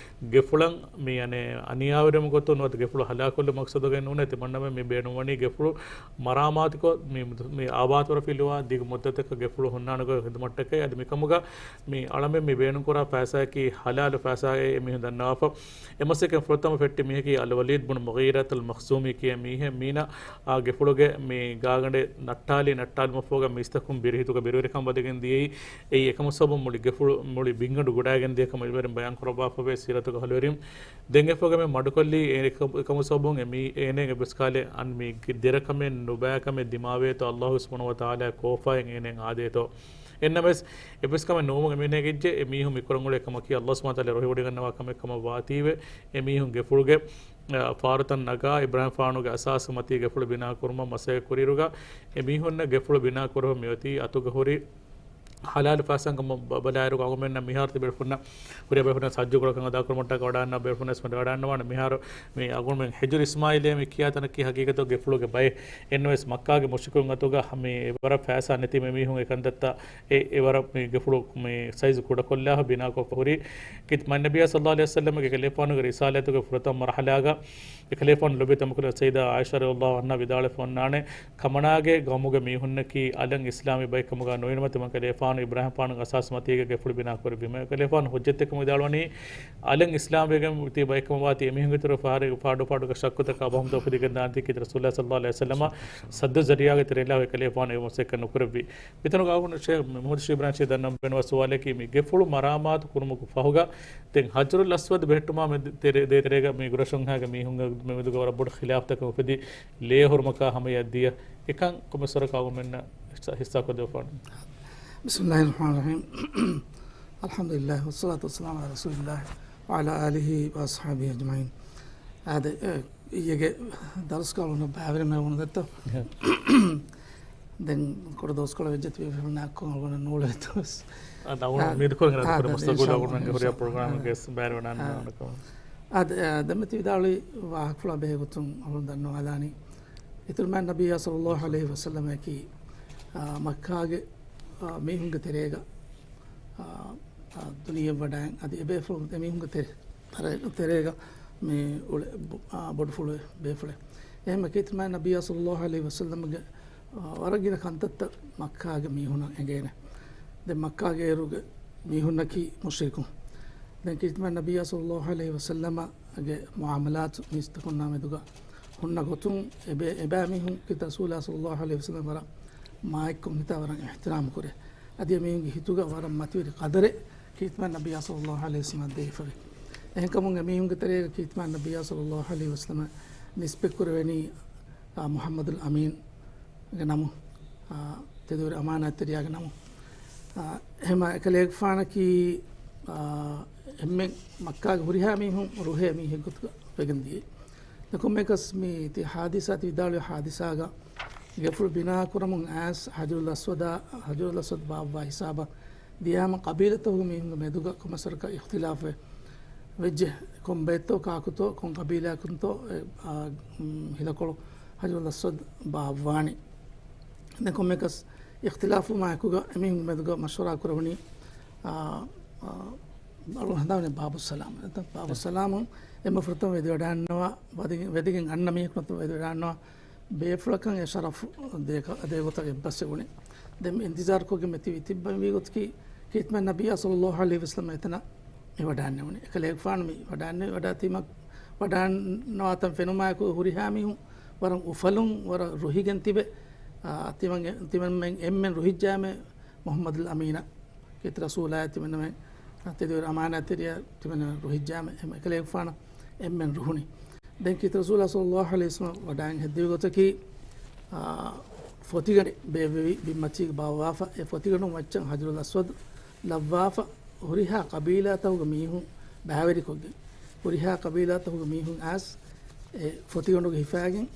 ގެފުޅަށް މި އަނެއް އަނިޔާވެރިވުމުގެ ގޮތުން ނުވަތަ ގެފުޅު ހަލާކުވެއްލުމުގެ މަޤްޞަދުގައެއް ނޫނޭ. ތިމަންނަމެން މި ބޭނުންވަނީ ގެފުޅު މަރާމާތުކޮށް، މި، މި އާބާތުވެރި ފިލުވާ ދިގު މުއްދަތަކަށް ގެފުޅު ހުންނާނެ ގޮތް ޚިދުމަތްޓަކައި. އަދި މިކަމުގަ މި އަޅަމެން މި ބޭނުންކުރާ ފައިސާއަކީ ޙަލާލު ފައިސާއޭ އެމީހުން ދަންނަވާފަ. އެމަސައްކަތް ފުރަތަމަ ފެއްޓި މީހަކީ އަލްވަލީދު ބުނު މުޣީރަތުލް މަޚްޒޫމީ ކިޔާ މީހެއް. މީނަ އާ ގެފުޅުގެ މި ގާގަނޑެއް ނައްޓާލި، ނައްޓާލުމަށްފަހުގަ މީސްތަކުން ބިރު ހިތުގަ ބިރުވެރިކަން ވަދެގެން ދިޔައީ. އެއީ އެކަމު ސަބަބުން މުޅި ގެފުޅު މުޅި ބިންގަނޑު ގުޑައިގެން ދިޔަ ކަމަށް އިލްމުވެރިން ބަޔާން ކުރައްވާފަވޭ ސީރަތުގެ އަހުލުވެރިން. ދެން އެފަގަމެ މަޑުކޮށްލީ އެ އެކަ-، އެކަމު ސަބަބުން އެ މީ-، އޭނައަށް އެއްވެސް ކާލެއް އަން މީ ދެރަކަމެއް ނުބައިކަމެއް ދިމާވޭތޯ، ﷲ ސުބްޙާނަހޫ ވަތަޢާލާ ކޯފާއިން އޭނައަށް އާދޭތޯ. އެންނަމެސް އެއްވެސް ކަމެއް ނުވުމުން އެމީހުން އެކަމަކީ ﷲ ސުބްޙާނަހޫ ވަތަޢާލާ ރުހިވޮޑިގަންނަވާ ކަމެއް ކަމަށް ވާތީވެ، އެމީހުން ގެފުޅުގެ، އަ، ފާރުތައް ނަގާ އިބްރާހީމް ފާނުގެ އަސާސް މަތީ ގެފުޅު ބިނާ ކުރުމަށް މަސައްކަތް ކުރިއިރުގަ، އެމީހުންނަށް ގެފުޅު ބިނާ ކުރުމަށް މިއޮތީ އަތުގަ ހުރި ޙަލާލު ފައިސާ ކަމަށް ބަ-، ބަލާއިރުގަ އަޅުގަނޑުމެންނަށް މިހާރު ތިބި ބޭފުޅުންނަށް ހުރިހާ ބޭފުޅުންނަށް ޙައްޖު ކުރާ ކަން އަދާކުރުމަށްޓަކާ ވަޑައިގަންނަވާނެ، ބޭފުޅުންނަށް ވަޑައިގަންނަވާނެ. މިހާރު މި އަޅުގަނޑުމެން ހިޖުރު އިސްމާޢީލިއްޔާ މި ކިޔާ ތަނަކީ ހަގީގަތުގަ ގެފުޅުގެ ބައެއް. އެންނަމަވެސް މައްކާގެ މުޝްރިކުން އަތުގަ މި ވަރަށް ފައިސާ ނެތި މި މީހުން އެ ކަންތައްތައް އެ، އެ ވަރަށް މި ގެފުޅު މި ސައިޒު ކުޑަކޮށްލާފަ ބިނާކޮށްފަ ހުރި. ކީރިތި މާތް ނަބިއްޔާ ޞައްލައްލާހު ޢަލައިހި ވަސައްލަމަގެ ކަލޭފާނުގެ ރިސާލަތުގެ ފުރަތަމަ މަރުޙަލާގަ އެކަލޭފާނު ލޯބިވެތި އަނބުކޮޅު ސައްޔިދާ ޢާއިޝާ ރަޟިޔައްލާހު ޢަންހާ ވިދާޅުވެފަ އޮންނާނެ، ކަމަނާގެ ގައުމުގެ މީހުންނަކީ އަލަށް އިސްލާމީ ބައެއް ކަމުގަ ނުއިނުމަށް ތިމަން ކަލޭފާނު އިބްރާހިމްފާނުގެ އަސާސް މަތީގަ ގެފުޅި ބިނާ ކުރެއްވީމަ. އެކަލޭފާނު ހުއްޖަތެއް ކަމު ވިދާޅުވަނީ، އަލަށް އިސްލާމްވެގެން ތިބަ އެކަމަށް ވާތީ އެމީހުންގެ ތެރެ ފާޑު ފާޑު ފާޑުގަ ޝައްކުތަކާ ވަހުމްތައް އުފެދިގެން ދާންތީ ކީރިތި ރަސޫލާ ޞައްލަﷲ ޢަލައިހި ވަސައްލަމަ ސައްދު ޒަރީޢާގެ ތެރެއިން އެކަލޭފާނު އެ މަސައްކަތް ނުކުރެއްވީ. މިތަނުގަ އަޅުގަނޑު ޝޭޚް މުޙައްމަދު ޝީބްރާން ޝީ ދަންނަ ބޭނުންވާ ސުވާލަކީ، މި ގެފުޅު މަރާމާތު ކުރުމުގެ ފަހުގަ ދެން ހަޖަރުލް އަސްވަދު ބެހެއްޓުމާ މެދު ތެރެ-، ދޭތެރޭގަ މި ގުރަޝުންހާގެ މީހުންގެ މެދުގަ ވަރަށް ބޮޑު ޚިލާފްތަކެއް އުފެދި، ލޭ ހުރުމަކާ ހަމަޔަށް ދިޔަ. އެކަން ކޮމެސްވަރަކަށް އަޅުގަނޑުމެންނަށް ހިއްސާ-، ހިއްސާކޮށްދެވިފާނެ. بسم الله الرحمن الرحيم. الحمد لله والصلاة والسلام على رسول الله وعلى آله وأصحابه أجمعين. އާދެ، އެ، އިއްޔެގެ ދަރުސްގަ އަޅުގަނޑު ބައިވެރިވެމެ ވަންދަތަ. ދެން ކުޑަ ދުވަސްކޮޅެއް ވެއްޖެ ތިބޭފުޅުންނާ އައްކޮން އަޅުގަނޑަށް ނޫޅެވޭތޯވެސް. އަދި އަޅުގަނޑު އާ، އުއްމީދު ކުރަން އާ، އިރާދަ ކުރޭ އާ، މުސްތަގުބަލް އިންޝާﷲ، އަޅުގަނޑުގެ ހުރިހާ އިންޝާﷲ. ޕްރޮގްރާމެއްގެ އާ. ބައިވެރިވެ ނާންނަ އާ. އާދެ، އާ، ދެންމެ ތި ވިދާޅުވި ވާހަކަފުޅާ ބެހޭގޮތުން އަޅުގަނޑު ދަންނަވާލާނީ. އިތުރުމާ ނަބިއްޔާ ޞައްލަﷲ ޢަލައިހި ވަސައްލަމަކީ، އާ، މައްކާގެ، އާ، މީހުންގެ ތެރޭގަ، އާ، އާ، ދުނިޔެ ވަޑައިން އަދި އެބޭފުޅުން އެމީހުންގެ ތެރެ-، ތެރޭ-، ތެރޭގަ މި އުޅެ-، ބު-، އާ، ބޮޑުފުޅު ބޭފުޅެއް. އެހެންމަ ކީރިތިމާ ނަބިއްޔާ ޞައްލަﷲ ޢަލައިހި ވަސައްލަމަގެ، އާ، ވަރަށް ގިނަ ކަންތައްތައް މައްކާގެ މީހުނަށް އެނގޭނެ. ދެން މައްކާގެ އޭރުގެ މީހުންނަކީ މުޝްރިކުން. ދެން ކީރިތިމާ ނަބިއްޔާ ޞައްލަﷲ ޢަލައިހި ވަސައްލަމަގެ މުޢާމަލާތު މީސްތަކުންނާ މެދުގަ ހުންނަ ގޮތުން އެބޭ-، އެބައިމީހުން ކީރިތި ރަސޫލާ ޞައްލަﷲ ޢަލައިހި ވަސައްލަމަ ވަރަށް މާތްކޮށް ހިތާ ވަރަށް އިޙްތިރާމް ކުރޭ. އަދި އެމީހުންގެ ހިތުގަ ވަރަށް މަތިވެރި ޤަދަރެއް ކީރިތިމާ ނަބިއްޔާ ޞައްލަﷲ ޢަލައިހި ވަސައްލަމަށް ދެވިފަވޭ. އެހެންކަމުން އެމީހުންގެ ތެރޭގަ ކީރިތިމާ ނަބިއްޔާ ޞައްލަﷲ ޢަލައިހި ވަސައްލަމަށް ނިސްބަތްކުރެވެނީ، އާ، މުޙައްމަދުލް އަމީންގެ ނަމު، އާ، ތެދުވެރި އަމާނާތްތެރިޔާގެ ނަމު. އާ، އެހެމަ އެކަލޭގެފާނަކީ، އާ، އެންމެން މައްކާގެ ހުރިހާ މީހުން ރުހޭ މީހެއްގޮތުގަ ވެގެން ދިޔައީ. ދެން ކޮންމެއަކަސް މި ތި ޙާދިސާ ތި ވިދާޅުވި ޙާދިސާގަ ގެފުޅު ބިނާ ކުރަމުން އައިސް ޙަޖަރުލް އަސްވަދާ، ޙަޖަރުލް އަސްވަދު ބާއްވާ ހިސާބަށް ދިޔާމަ ޤަބީލަތަކުގެ މީހުންގެ މެދުގަ ކޮންމެސްވަރަކަށް އިޚްތިލާފެއް ވެއްޖެ. ކޮން ބައެއްތޯ ކާކުތޯ ކޮން ޤަބީލާއަކުންތޯ އެ، އާ، ހިލަކޮޅު ޙަޖަރުލް އަސްވަދު ބާއްވާނީ. ދެން ކޮންމެއަކަސް އިޚްތިލާފުވުމާއެކުގަ އެމީހުންގެ މެދުގަ މަޝްވަރާ ކުރެވުނީ، އާ، އާ، އަޅުގަނޑު ހަނދާންވަނީ ބާބުއްސަލާމް. އެތަ ބާބުއްސަލާމު އެންމެ ފުރަތަމަ ވެދިވަޑައިންނަވާ، ވަދިގެ-، ވެދިގެން އަންނަ މީހަކު ނަތަ ވެދިވަޑައިންނަވާ ބޭފުޅަކަށް އެ ޝަރަފު ދޭ-، ދޭ ގޮތަށް އެއްބަސްވެވުނީ. ދެން މި އިންތިޒާރުކޮށްގެން މި ތި-، ތިއްބަވި ގޮތަކީ، ކީރިތިމާ ނަބިއްޔާ ޞައްލަﷲ ޢަލައިހި ވަސައްލަމަ އެތަނަށް މި ވަޑައިންނެވުނީ. އެކަލޭގެފާނު މި ވަޑައިންނެވި ވަޑައިތީމަ-، ވަޑައިންނަވާތަން ފެނުމާއެކު ހުރިހާ މީހުން ވަރަށް އުފަލުން ވަރަށް ރުހިގެން ތިބެ، އާ، ތިމަން-، ތިމަންމެން އެންމެން ރުހިއްޖާމެ މުޙައްމަދުލް އަމީނަށް ކީރިތި ރަސޫލާއަށް ތިމަންމެން، އާ، ތެދުވެރި އަމާނާތްތެރިޔާ ތިމަންމެން ރުހިއްޖާމެ އެކަލޭގެފާނަށް އެންމެން ރުހުނީ. ދެން ކީރިތި ރަސޫލާ ޞައްލަﷲ ޢަލައިހި ވަސައްލަމަ ވަޑައިގެން ހެއްދެވި ގޮތަކީ، އާ، ފޮތިގަނޑެއް ބޭއްވެވި ބިންމަތީގެ ބާއްވާފަ، އެ ފޮތިގަނޑު މައްޗަށް ޙަޖަރުލް އަސްވަދު ލައްވާފަ، ހުރިހާ ޤަބީލާތަކުގެ މީހުން ބައިވެރިކޮށްގެން، ހުރިހާ ޤަބީލާތަކުގެ މީހުން އައިސް އެ ފޮތިގަނޑުގަ ހިފައިގެން،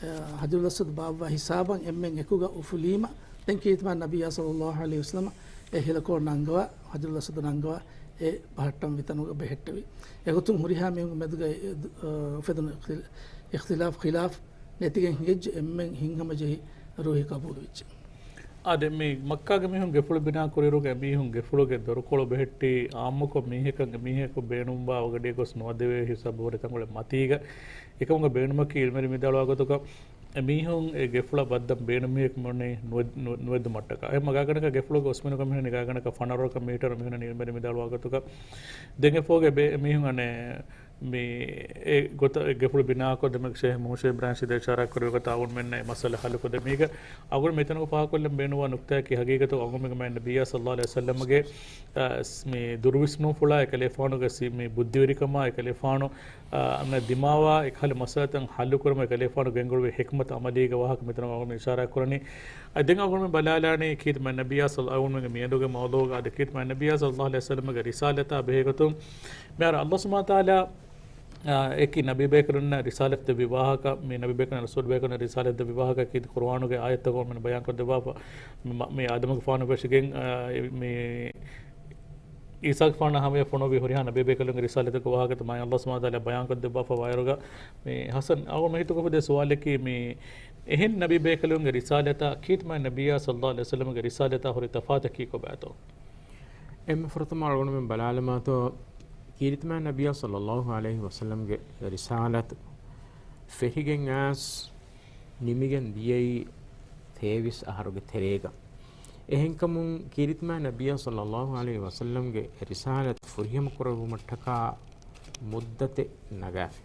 އެ، ޙަޖަރުލް އަސްވަދު ބާއްވާ ހިސާބަށް އެންމެން އެކުގަ އުފުލީމަ، ދެން ކީރިތިމާ ނަބިއްޔާ ޞައްލަﷲ ޢަލައިހި ވަސައްލަމަ އެ ހިލަކޮޅު ނަންގަވާ، ޙަޖަރުލް އަސްވަދު ނަންގަވާ، އެ ބަހައްޓަންވީ ތަނުގަ ބެހެއްޓެވި. އެގޮތުން ހުރިހާ މީހުންގެ މެދުގަ އެ، އެ، އުފެދުނު އިޚްތި-، އިޚްތިލާފް ޚިލާފް ނެތިގެން ހިނގައްޖެ އެންމެން ހިތްހަމަޖެހި ރުހި ޤަބޫލުވެއްޖެ. އާދެ، މި މައްކާގެ މީހުން ގެފުޅު ބިނާ ކުރިއިރުގަ އެމީހުން ގެފުޅުގެ ދޮރުކޮޅު ބެހެއްޓީ އާއްމުކޮށް މީހަކަށް އެމީހަކު ބޭނުންވާ ވަގަޑިއެއް ގޮސް ނުވަދެވޭ ހިސާބު ހުރި ތަންކޮޅެއް މަތީގަ. އެކަމުގެ ބޭނުމަކީ ޢިލްމުވެރިން ވިދާޅުވާ ގޮތުގަ އެމީހުން އެ ގެފުޅަށް ބައްދަން ބޭނުން މީހަކު މިއޮންނަނީ ނުވެ-، ނު-، ނުވެއްދުމަށްޓަކާ. އެ މަގާގަނޑަކަށް ގެފުޅުގެ އުސްމިނުގަ މިހުން ނިގާގަނޑަކަށް ފަނަރަ މީޓަރު މިހުންނަނީ ޢިލްމުވެރިން ވިދާޅުވާ ގޮތުގަ. ދެން އެފޯގެ ބޭ-، މީހުން އަނެއް މި އެ ގޮތަށް އެ ގެފުޅު ބިނާކޮށް ދެމެ ޝޭހް މުހުއްސިން އިބްރާހިމް ޝީދަށް އިޝާރާތް ކުރެއްވި ގޮތަށް އަޅުގަނޑުމެންނަށް އެ މައްސަލަ ހައްލުކޮށްދޭ. މީގަ އަޅުގަނޑު މިތަނުގަ ފާހަގަކޮށްލަން ބޭނުންވާ ނުކްތާއަކީ ހަގީގަތުގަ އަޅުގަނޑުމެންގެ މާތް ނަބިއްޔާ ޞައްލަﷲ ޢަލައިހި ވަސައްލަމަގެ، އަ، މި ދުރުވިސްނުންފުޅާ އެކަލޭފާނުގެ ސި-، މި ބުއްދިވެރިކަމާ އެކަލޭފާނު، އަ، އަންނަ ދިމާވާ އެކަހަލަ މައްސަލަތައް ހައްލުކުރުމަށް އެކަލޭފާނު ގެންގުޅުވި ޙިކްމަތު ޢަމަލީގެ ވާހަކަ މިތަނުގަ އަޅުގަނޑު އިޝާރާތް ކުރަނީ. އަދި ދެން އަޅުގަނޑު ބަލާލާނީ ކީރިތި މާތް ނަބިއްޔާ ޞައްލަ-، އަޅުގަނޑުގެ މިއަދުގެ މައުޟޫޢުގަ އަދި ކީރިތި މާތް ނަބިއްޔާ ޞައްލަﷲ ޢަލައިހި ވަސައްލަމަގެ ރިސާލަތާ ބެހޭގޮތުން މިހާރު ﷲ ސުބްޙާނަހޫ ވަތަޢާލާ އާ، އެކި ނަބީބޭކަލުންނަށް ރިސާލަތް ދެއްވި ވާހަކަ، މި ނަބީބޭކަލުން ރަސޫލްބޭކަލުންނަށް ރިސާލަތް ދެއްވި ވާހަކަ ކީރިތި ޤުރުއާނުގެ އާޔަތްތަކުން މި ބަޔާންކޮށްދެއްވާފަ. މި، މި އާދަމުގެފާނު ފެށިގެން، އާ، މި ޢީސާގެފާނާ ހަމަޔަށް ފޮނުއްވި ހުރިހާ ނަބީބޭކަލުންގެ ރިސާލަތުގެ ވާހަކަތައް މާތް ﷲ ސުބްޙާނަހޫ ވަތަޢާލާ ބަޔާންކޮށްދެއްވާފަ ވާއިރުގަ، މި ޙަސަން އަޅުގަނޑު ހިތުގަ އުފެދޭ ސުވާލަކީ، މި އެހެން ނަބީބޭކަލުންގެ ރިސާލަތާ ކީރިތި މާތް ނަބިއްޔާ ޞައްލަﷲ ޢަލައިހި ވަސައްލަމަގެ ރިސާލަތާ ހުރި ތަފާތަކީ ކޮބާތޯ؟ އެންމެ ފުރަތަމަ އަޅުގަނޑުމެން ބަލާލަމާތޯ، ކީރިތި މާތް ނަބިއްޔާ ޞައްލަﷲ ޢަލައިހި ވަސައްލަމްގެ ރިސާލަތު ފެށިގެން އައިސް ނިމިގެން ދިޔައީ ތޭވީސް އަހަރުގެ ތެރޭގަ. އެހެންކަމުން ކީރިތިމާ ނަބިއްޔާ ޞައްލައްލާހު ޢަލައިހި ވަސައްލަމްގެ ރިސާލަތު ފުރިހަމަ ކުރެއްވުމަށްޓަކާ މުއްދަތެއް ނަގާފި.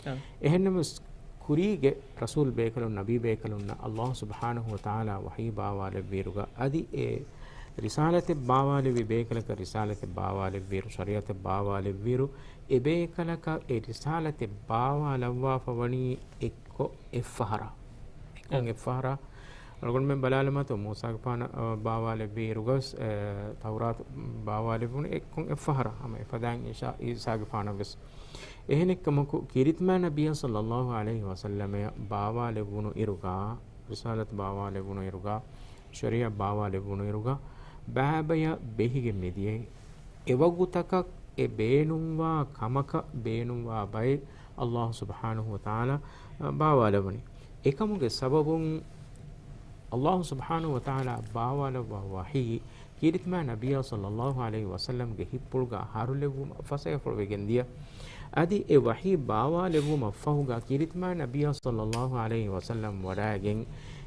އަ. އެހެންނަމަވެސް، ކުރީގެ ރަސޫލް ބޭކަލުން، ނަބީ ބޭކަލުންނަށް އައްލާހު ސުބްޙާނަހު ވަތަޢާލާ ވަޙީ ބާވާލެއްވިއިރުގަ، އަދި އެ ރިސާލަތެއް ބާވާލެއްވި ބޭކަލަކަށް ރިސާލަތެއް ބާވާލެއްވިއިރު، ޝަރީޢަތެއް ބާވާލެއްވިއިރު، އެ ބޭކަލަކަށް އެ ރިސާލަތެއް ބާވާލައްވާފަ ވަނީ އެއްކޮށް އެއްފަހަރާ. އެއްކޮށް އެއްފަހަރާ. އަޅުގަނޑުމެން ބަލާލަމާތޯ، މޫސާގެފާނަށް، އަ، ބާވާލެއްވިއިރުގަސް، އެ، ތައުރާތު ބާވާލެއްވުނު އެއްކޮށް އެއްފަހަރާ. ހަމަ އެފަދައިން އީސާ، އީސާގެފާނަށްވެސް. އެހެނެއްކަމަކު، ކީރިތިމާ ނަބިއްޔާ ޞައްލައްލާހު ޢަލައިހި ވަސައްލަމަށް ބާވާލެއްވުނު އިރުގަ، ރިސާލަތު ބާވާލެއްވުނު އިރުގަ، ޝަރީޢަތް ބާވާލެއްވުނު އިރުގަ، ބައިބަޔަށް ބެހިގެން މިދިޔައީ. އެވަގުތަކަށް އެ ބޭނުންވާ ކަމަކަށް ބޭނުންވާ ބައެއް އައްލާހު ސުބްޙާނަހު ވަތަޢާލާ، އަ، ބާވާލެވުނީ. އެކަމުގެ ސަބަބުން އައްލާހު ސުބްޙާނަހު ވަތަޢާލާ ބާވާލައްވާ ވަޙީ ކީރިތިމާ ނަބިއްޔާ ޞައްލައްލާހު ޢަލައިހި ވަސައްލަމްގެ ހިތްޕުޅުގަ ހަރުލެއްވުމަށް ފަސޭހަފުޅުވެގެން ދިޔަ. އަދި އެ ވަޙީ ބާވާލެއްވުމަށް ފަހުގަ ކީރިތިމާ ނަބިއްޔާ ޞައްލައްލާހު ޢަލައިހި ވަސައްލަމް ވަޑައިގެން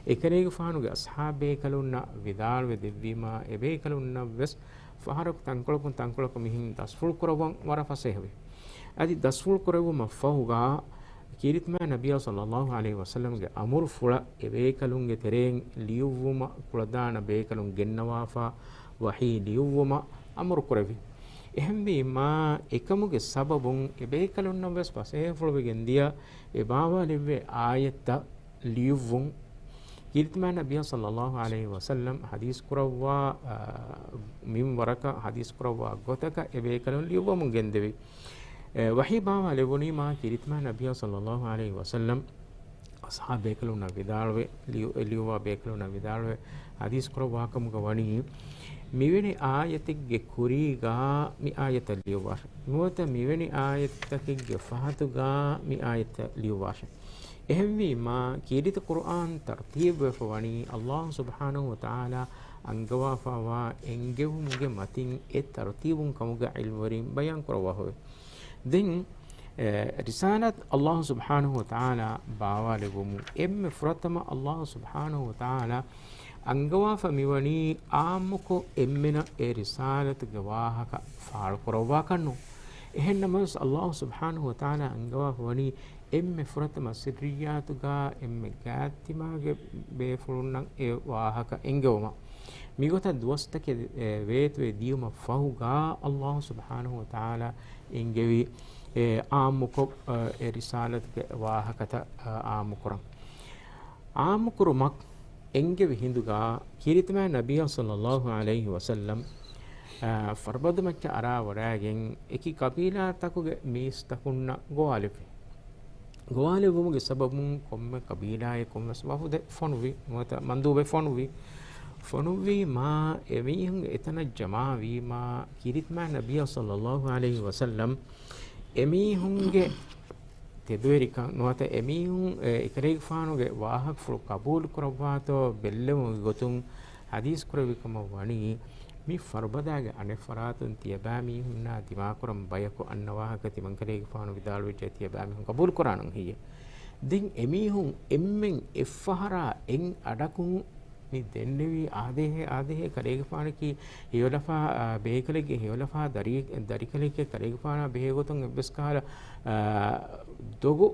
އެކަލޭގެފާނުގެ އަޞްޙާބޭކަލުންނަށް ވިދާޅުވެ ދެއްވީމާ، އެބޭކަލުންނަށްވެސް ފަހަރަކު ތަންކޮޅަކުން ތަންކޮޅަކު މިހެން ދަސްފުޅު ކުރައްވަން ވަރަށް ފަސޭހަވި. އަދި ދަސްފުޅު ކުރެއްވުމަށް ފަހުގަ ކީރިތިމާ ނަބިއްޔާ ޞައްލައްލާހު ޢަލައިހި ވަސައްލަމްގެ އަމުރުފުޅަށް އެބޭކަލުންގެ ތެރެއިން ލިޔުއްވުމަށް ކުޅަދާނަ ބޭކަލުން ގެންނަވާފަ ވަޙީ ލިޔުއްވުމަށް އަމުރު ކުރެއްވި. އެހެންވީމާ، އެކަމުގެ ސަބަބުން އެބޭކަލުންނަށްވެސް ފަސޭހަފުޅުވެގެން ދިޔަ އެ ބާވާލެއްވޭ އާޔަތްތައް ލިޔުއްވުން ކީރިތިމާ ނަބިއްޔާ ޞައްލައްލާހު ޢަލައިހި ވަސައްލަމް ޙަދީޘް ކުރައްވާ، އާ، މިންވަރަކަށް ޙަދީޘް ކުރައްވާ ގޮތަކަށް އެބޭކަލުން ލިޔުއްވަމުން ގެންދެވި. އެ، ވަޙީ ބާވާލެވުނީމާ ކީރިތިމާ ނަބިއްޔާ ޞައްލައްލާހު ޢަލައިހި ވަސައްލަމް އަޞްޙާބޭކަލުންނަށް ވިދާޅުވެ، ލިޔު-، ލިޔުއްވާ ބޭކަލުންނަށް ވިދާޅުވެ، ޙަދީޘް ކުރައްވާ ކަމުގަ ވަނީ، މިވެނި އާޔަތެއްގެ ކުރީގަ މި އާޔަތަށް ލިޔުއްވާށެ. ނުވަތަ މިވެނި އާޔަތްތަކެއްގެ ފަހަތުގަ މި އާޔަތަށް ލިޔުއްވާށެ. އެހެންވީމާ، ކީރިތި ޤުރުއާން ތަރުތީބުވެފަ ވަނީ އައްލާހު ސުބްޙާނަހު ވަތަޢާލާ އަންގަވާފައިވާ އެންގެވުމުގެ މަތިން އެ ތަރުތީބުން ކަމުގެ ޢިލްމުވެރިން ބަޔާން ކުރައްވާފަވޭ. ދެން، އެ، ރިސާލަތް އައްލާހު ސުބްޙާނަހު ވަތަޢާލާ ބާވާލެއްވުމުން އެންމެ ފުރަތަމަ އައްލާހު ސުބްޙާނަހު ވަތަޢާލާ އަންގަވާފަ މިވަނީ އާއްމުކޮށް އެންމެނަށް އެ ރިސާލަތުގެ ވާހަކަ ފާޅުކުރައްވާކަށްނު. އެހެންނަމަވެސް، އައްލާހު ސުބްޙާނަހު ވަތަޢާލާ އަންގަވާފަ ވަނީ އެންމެ ފުރަތަމަ ސިއްރިއްޔާތުގަ އެންމެ ގާތްތިމާގެ ބޭފުޅުންނަށް އެ ވާހަކަ އެންގެވުމަށް. މިގޮތަށް ދުވަސްތަކެއް، އެ، ވޭތުވެ ދިޔުމަށް ފަހުގަ އައްލާހު ސުބްޙާނަހު ވަތަޢާލާ އެންގެވި، އެ، އާއްމުކޮށް، އެ، އެ ރިސާލަތުގެ ވާހަކަތައް، އާއްމުކުރަން. އާއްމުކުރުމަށް އެންގެވި ހިނދުގަ ކީރިތިމާ ނަބިއްޔާ ޞައްލައްލާހު ޢަލައިހި ވަސައްލަމް، އާ، ފަރުބަދަ މައްޗަށް އަރާ ވަޑައިގެން އެކި ޤަބީލާތަކުގެ މީސްތަކުންނަށް ގޮވާލެއްވި. ގޮވާލެއްވުމުގެ ސަބަބުން ކޮންމެ ޤަބީލާއެއް ކޮންމެސް ވަފުދެއް ފޮނުވި، ނުވަތަ މަންދޫބެއް ފޮނުވި. ފޮނުއްވީމާ އެމީހުން އެތަނަށް ޖަމާވީމާ ކީރިތިމާ ނަބިއްޔާ ޞައްލައްލާހު ޢަލައިހި ވަސައްލަމް އެމީހުންގެ ތެދުވެރިކަން ނުވަތަ އެމީހުން އެ އެކަލޭގެފާނުގެ ވާހަކަފުޅު ޤަބޫލު ކުރައްވާތޯ ބެއްލެވުމުގެ ގޮތުން ޙަދީޘް ކުރެއްވި ކަމަށް ވަނީ، މި ފަރުބަދާގެ އަނެއް ފަރާތުން ތިޔަބައިމީހުންނާ ދިމާކުރަން ބަޔަކު އަންނަ ވާހަކަ ތިމަންކަލޭގެފާނު ވިދާޅުވެއްޖެ ތިޔަބައިމީހުން ޤަބޫލު ކުރާނަން ހެއްޔޭ؟ ދެން އެމީހުން އެންމެން އެއްފަހަރާ އެއް އަޑަކުން މި ދެންނެވީ އާދޭހޭ، އާދޭހޭ ކަލޭގެފާނަކީ ހެޔޮލަފާ، އާ، ބޭކަލެއްގެ ހެޔޮލަފާ ދަރި-، ދަރިކަލެއްގެ ކަލޭގެފާނާ ބެހޭގޮތުން އެއްވެސް ކަހަލަ، އާ، ދޮގު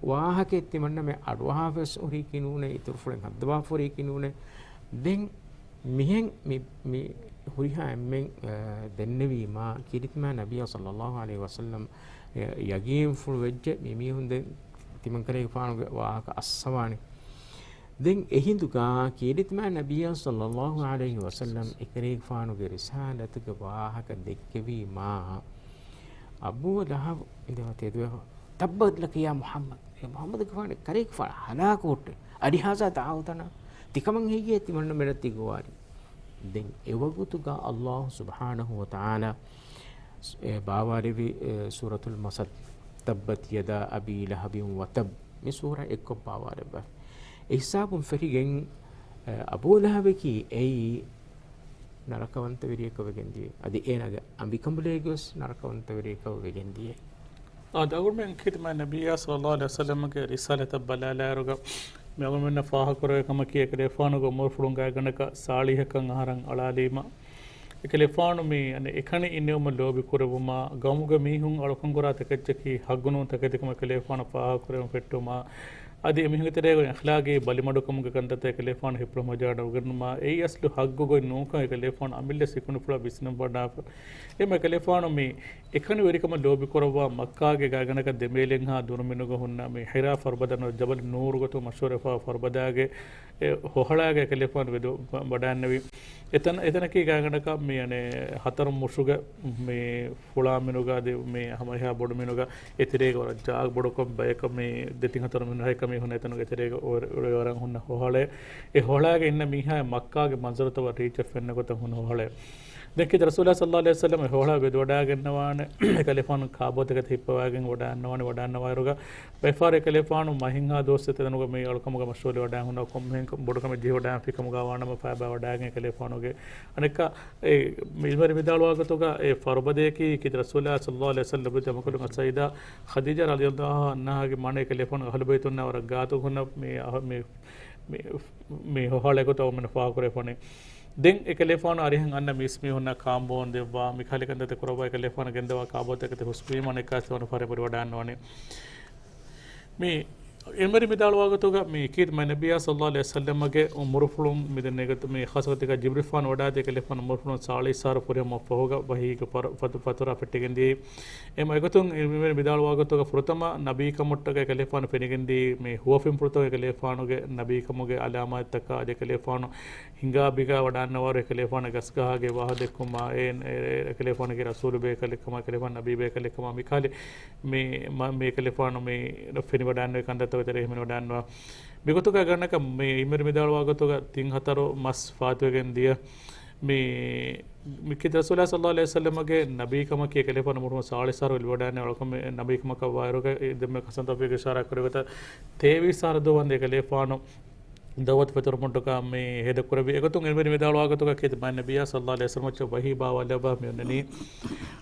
ވާހަކައެއް ތިމަންނަމެ އަޑުއަހާފަވެސް ހުރީކީ ނޫނޭ، އިތުރުފުޅެއް ހައްދަވާފަ ހުރީކީ ނޫނޭ. ދެން މިހެން މި، މި ހުރިހާ އެންމެން، އާ، ދެންނެވީމާ ކީރިތިމާ ނަބިއްޔާ ޞައްލައްލާހު ޢަލައިހި ވަސައްލަމް ޔަގީންފުޅު ވެއްޖެ މި މީހުން ދެން ތިމަންކަލޭގެފާނުގެ ވާހަކަ އައްސަވާނެ. ދެން އެހިނދުގަ ކީރިތިމާ ނަބިއްޔާ ޞައްލައްލާހު ޢަލައިހި ވަސައްލަމް އެކަލޭގެފާނުގެ ރިސާލަތުގެ ވާހަކަ ދެއްކެވީމާ، އަބޫ ލަހަބު އިނދެވަ ތެދުވެފަ، "ތައްބަތް ލަކަ ޔާ މުޙައްމަދު." އޭ މުޙައްމަދުގެފާނު، ކަލޭގެފާނު ހަލާކު ހުއްޓޭ. "ألهذا دعوتنا؟" ތިކަމަށް ހެއްޔޭ ތިމަންނަމެނަށް ތި ގޮވާލީ؟ ދެން އެވަގުތުގަ އައްލާހު ސުބްޙާނަހު ވަތަޢާލާ، އެ، ބާވާލެވި، އެ، ސޫރަތުލް މަސަދް، "تبت يدا أبي لهب وتب" މި ސޫރަ އެއްކޮށް ބާވާލެއްވާ. އެ ހިސާބުން ފެށިގެން، އެ، އަބޫ ލަހަބަކީ އެއީ ނަރަކަވަންތަވެރިޔަކަށް ވެގެން ދިޔަ. އަދި އޭނާގެ އަނބިކަނބުލޭގެވެސް ނަރަކަވަންތަވެރިޔަކަށް ވެގެން ދިޔަ. އާ، އަޅުގަނޑުމެން ކީރިތިމާ ނަބިއްޔާ ޞައްލައްލާހު ޢަލައިހި ވަސައްލަމްގެ ރިސާލަތަށް ބަލާލާއިރުގަ، މި އަޅުމެންނަށް ފާހަގަކުރެވޭ ކަމަކީ، އެކަލޭފާނުގެ އުމުރުފުޅުން ގާތްގަނޑަކަށް ސާޅީހަކަށް އަހަރަށް އަޅާލީމަ، އެކަލޭފާނު މި އަނެއް އެކަނި އިންނެވުމަށް ލޯބި ކުރެއްވުމާ، ގައުމުގެ މީހުން އަޅުކަން ކުރާ ތަކެއްޗަކީ ހައްގު ނޫން ތަކެތިކަމަށް އެކަލޭފާނު ފާހަގަކުރެވުން ފެއްޓުމާ، އަދި އެމީހުންގެ ތެރޭގަ އިޚްލާގީ ބަލިމަޑުކަމުގެ ކަންތައްތައް އެކަލޭފާނު ހިފުޅު މަޖާނަ އުގެނުމާ، އެއީ އަސްލު ހައްގު ގޮތް ނޫންކަން އެކަލޭފާނު އަމިއްލަ ސިކުނޑިފުޅަށް ވިސްނަން ވަޑާފަ. އެމަ އެކަލޭފާނު މި އެކަނި ވެރިކަމަށް ލޯބިކުރައްވާ މައްކާގެ ގާތްގަނޑަކަށް ދެމޭލެންހާ ދުނުމިނުގަ ހުންނަ މި ހިރާ ފަރުބަދަ ނުވަ ޖަބަލު ނޫރު ގޮތުން މަޝްހޫރުވެފާ ފަރުބަދާގެ އެ ހޮހަޅާގެ އެކަލޭފާނު ވެދު ވަ-، ވަޑާންނެވި. އެތަން، އެތަނަކީ ގާތްގަނޑަކަށް މި އަނެއް ހަތަރު މުށުގެ މި ފުޅާމިނުގަ އަދި މި ހަމައެހާ ބޮޑު މިނުގަ އެތެރޭގަ ވަރަށް ޖާގަ ބޮޑުކޮށް ބަޔަކަށް މި ދެތިން ހަތަރު މިނު ހައެއްކަ މީހުން އެތަނުގެ ތެރޭގަ އޮވެ-، އޮވެ ވަރަށް ހުންނަ ހޮހަޅޭ. އެ ހޮހަޅާގެ އިންނަ މީހާ މައްކާގެ މަންޒަރުތައް ވަރަށް ރީއްޗަށް ފެންނަ ގޮތަށް ހުންނަ ހޮހަޅޭ. ދެން ކީރިތި ރަސޫލާ ޞައްލަﷲު ޢަލައިހި ވަސައްލަމަ އެ ހޮހަޅާ ވެދުވަޑާގެންނަވާނެ، އެކަލޭފާނު ކާބޯތަކެތި ހިއްޕަވާގެން ވަޑާންނަވާނެ، ވަޑާންނަވާއިރުގަ ބައެއްފަހަރު އެކަލޭފާނު މަހެއްހާ ދުވަސް އެތަނުގަ މި އަޅުކަމުގަ މަޝްޣޫލުވެވަޑާން ހުންނަ ކޮންމެހެން ބޮޑުކަމެއް ޖެހިވަޑާން ފިކަމުގަ ވާނަމަ ފައިބާ ވަޑާގެން އެކަލޭފާނުގެ އަނެއްކާ އެ މި އިލްމުވެރި ވިދާޅުވާ ގޮތުގަ އެ ފަރުބަދަޔަކީ ކީރިތި ރަސޫލާ ޞައްލަﷲު ޢަލައިހި ވަސައްލަމަ ދެމަކޮޅުން އަސައިދާ ޚަދީޖާ ރަޟިޔަﷲު ޢަންހާގެ މާނަ އެކަލޭފާނު އަހުލު ބައިތުންނާ ވަރަށް ގާތު ހުންނަ މި އަހަ-، މި، މި، މި ހޮހަޅެއް ގޮތަށް އަޅުމެން ފާހަގަކުރެވިފަނީ. ދެން އެކަލޭފާނު އަރިހަށް އަންނަ މީސްމީހުންނަށް ކާނބޯން ދެއްވާ، މި ކަހަލަ ކަންތައްތައް ކުރައްވާ އެކަލޭފާނު ގެންދަވާ ކާބޯތަކެތި ހުސްވީމަ އަނެއްކާވެސް ވަނަ ފަހަރެއް ވަޑާންނަވަނީ. މި އިލްމުވެރި ވިދާޅުވާ ގޮތުގަ މި ކީރިތި މާތް ނަބިއްޔާ ޞައްލަﷲު ޢަލައިހި ވަސައްލަމަގެ އުމުރުފުޅުން މި ދެންނެވި ގޮތު މި ޚާއްޞަ ގޮތެއްގަ ޖިބްރީލްފާނު ވަޑާދީ އެކަލޭފާނު އުމުރުފުޅުން ސާޅީސް އަހަރު ފުރިހަމަ އޮތްފަހުގަ ވަޙީގެ ފަރު-، ފަތު-، ފަތުރާ ފެއްޓިގެންދިޔައީ. އެމަ އެގޮތުން އިލްމުވެރި ވިދާޅުވާ ގޮތުގަ ފުރަތަމަ ނަބީކަމަށްޓަކައި އެކަލޭފާނު ފެނިގެންދިޔައީ މި ހުވަފެންފުޅުތަކުގަ އެކަލޭފާނުގެ ނަބީކަމުގެ ޢަލާމާތްތަކާ އަދި އެކަލޭފާނު ހިނގާ ބިގާ ވަޑާންނަވާއިރު އެކަލޭފާނު ގަސްގަހާގެ ވާހަކަ ދެއްކުމާ އެ، އެ، އެކަލޭފާނުގެ ރަސޫލު ބޭކަލެއްކަމާ އެކަލޭފާނު ނަބީ ބޭކަލެއްކަމާ މިކަހަލަ މި، މަ-، މި އެކަލޭފާނު މި ފެނިވަޑާންނެވި ކަންތައްތަކުގެ ތެރެއިން ފެނިވަޑާންނަވާ. މިގޮތުގަ ގަނޑަކަށް މި އިލްމުވެރި ވިދާޅުވާ ގޮތުގަ ތިން ހަތަރު މަސް ފާތުވެގެން ދިޔަ މި، މި ކީރިތި ރަސޫލާ ޞައްލަﷲު ޢަލައިހި ވަސައްލަމަގެ ނަބީކަމަކީ އެކަލޭފާނު އުމުރުން ސާޅީސް އަހަރު ވެލިވަޑާންނެވި އަޅުކަމެއް ނަބީކަމަކަށް ވާއިރުގަ އެ ދެންމެ ޙަސަން ތައުފީޤް އިޝާރާ ކުރި ގޮތަށް ތޭވީސް އަހަރު ދުވަންދެ އެކަލޭފާނު ދަޢުވަތު ފެތުރުމުންޓަކާ މި ހޭދަކުރެއްވި. އެގޮތުން އިލްމުވެރި ވިދާޅުވާ ގޮތުގަ ކީރިތި މާތް ނަބިއްޔާ ޞައްލަﷲު ޢަލައިހި ވަސައްލަމަށް ވަޙީ ބާވާލައްވާ މި އޮންނަނީ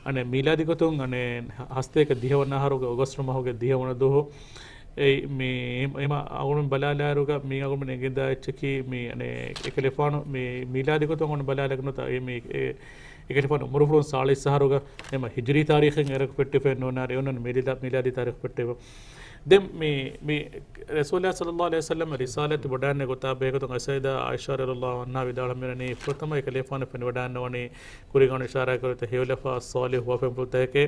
އަނެއް މީލާދީ ގޮތުން އަނެއް ހަސަން ތޭކަ ދިހަ ވަނަ އަހަރުގެ އޮގަސްޓް މަހުގެ ދިހަ ވަނަ ދުވަހު. އެ މި އެމަ އަޅުގަނޑު ބަލާލާއިރުގަ މި އަޅުގަނޑު އެނގިދާ އެއްޗަކީ މި އަނެއް އެކަލޭފާނު މި މީލާދީ ގޮތުން އަޅުގަނޑު ބަލާލައިގެން ނުވަތަ އެ މި އެ އެކަލޭފާނު އުމުރުފުޅުން ސާޅީސް އަހަރުގަ އެމަ ހިޖްރީ ތާރީޚެއް އެރަކު ފެއްޓިފައެއް ނޫނާރެ އެ އޮންނަނީ މީލާ-، މީލާދީ ތާރީޚު ފެއްޓެވި. ދެން މި، މި ރަސޫލާ ޞައްލަﷲު ޢަލައިހި ވަސައްލަމަ ރިސާލަތު ވަޑާންނެވި ގޮތާ ބެހޭގޮތުން އަސައިދާ ޢާއިޝާ ރަޟިޔަﷲު ޢަންހާ ވިދާޅުވަމުން މިއޮންނަނީ ފުރަތަމަ އެކަލޭފާނު ފެނިވަޑާންނަވަނީ ކުރީގަ އަޅުގަނޑު އިޝާރާތް ކުރިތަ ހެޔޮލަފާ ޞާލިޙު ހުވަފެންފުޅުތަކެކޭ.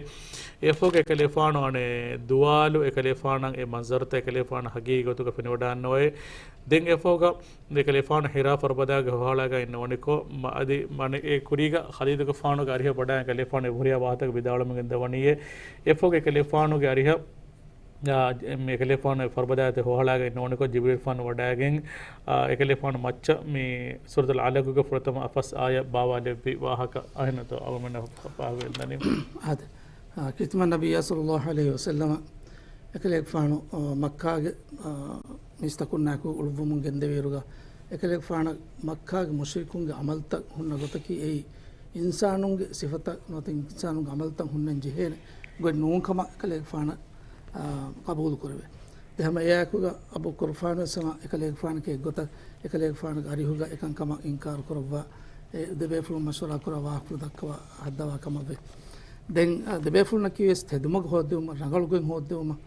އެއަށްފަހުގަ އެކަލޭފާނު އަނެއް ދުވާލު އެކަލޭފާނަށް އެ މަންޒަރުތައް އެކަލޭފާނަށް ހަގީގީ ގޮތުގަ ފެނިވަޑާންނަވައޭ. ދެން އެއަށްފަހުގަ އެކަލޭފާނު ހިރާ ފަރުބަދާގެ ހޮހަޅާގަ އިންނަވަނިކޮށް، މަ-، އަދި މަނި އެ ކުރީގަ ޚަދީޖަތުގެފާނުގެ އަރިހަށް ވަޑާ އެކަލޭފާނު އެ ހުރިހާ ވާހަކަތަކެއް ވިދާޅުވަމުން ގެންދަވަނީއޭ. އެއަށްފަހުގަ އެކަލޭފާނުގެ އަރިހަށް، އާ، މި އެކަލޭފާނު އެ ފަރުބަދާގެ ހޮހަޅާގަ އިންނަވަނިކޮށް ޖިބްރީލްފާނު ވަޑާގެން، އާ، އެކަލޭފާނު މައްޗަށް މި ސޫރަތުލް ޢަލަޤުގެ ފުރަތަމަ އަށް ފަސް އާޔަތް ބާވާލެއްވި ވާހަކަ އަހަންނަތޯ އަޅުމެންނަށް ފާހަގަވެދަނީ. އާދެ. އާ، ކީރިތި މާތް ނަބިއްޔާ ޞައްލަﷲު ޢަލައިހި ވަސައްލަމަ އެކަލޭގެފާނު، އާ، މައްކާގެ، އާ، މީސްތަކުންނާއެކު އުޅުއްވުމުން ގެންދެވިއިރުގަ، އެކަލޭގެފާނަށް މައްކާގެ މުޝްރިކުންގެ ޢަމަލުތައް ހުންނަ ގޮތަކީ އެއީ، އިންސާނުންގެ ސިފަތައް ނުވަތަ އިންސާނުންގެ ޢަމަލުތައް ހުންނަން ޖެހޭނެ ގޮތް ނޫންކަމަށް އެކަލޭގެފާނަށް، އާ، ޤަބޫލު ކުރެވޭ. ދެން ހަމަ އެއާއެކުގަ އަބޫ ޤުރުފާނު ވެސް ހަމަ އެކަލޭގެފާނަކީ އެއްގޮތަށް އެކަލޭގެފާނުގެ އަރިހުގަ އެކަންކަމަށް އިންކާރު ކުރައްވާ، އެ ދެބޭފުޅުން މަޝްވަރާ ކުރާ ވާހަކަފުޅު ދައްކަވާ ހައްދަވާ ކަމަށްވޭ. ދެން، އަ، ދެބޭފުޅުންނަކީ ވެސް ތެދުމަގު ހޯއްދެވުމަށް، ރަނގަޅު ގޮތް ހޯއްދެވުމަށް،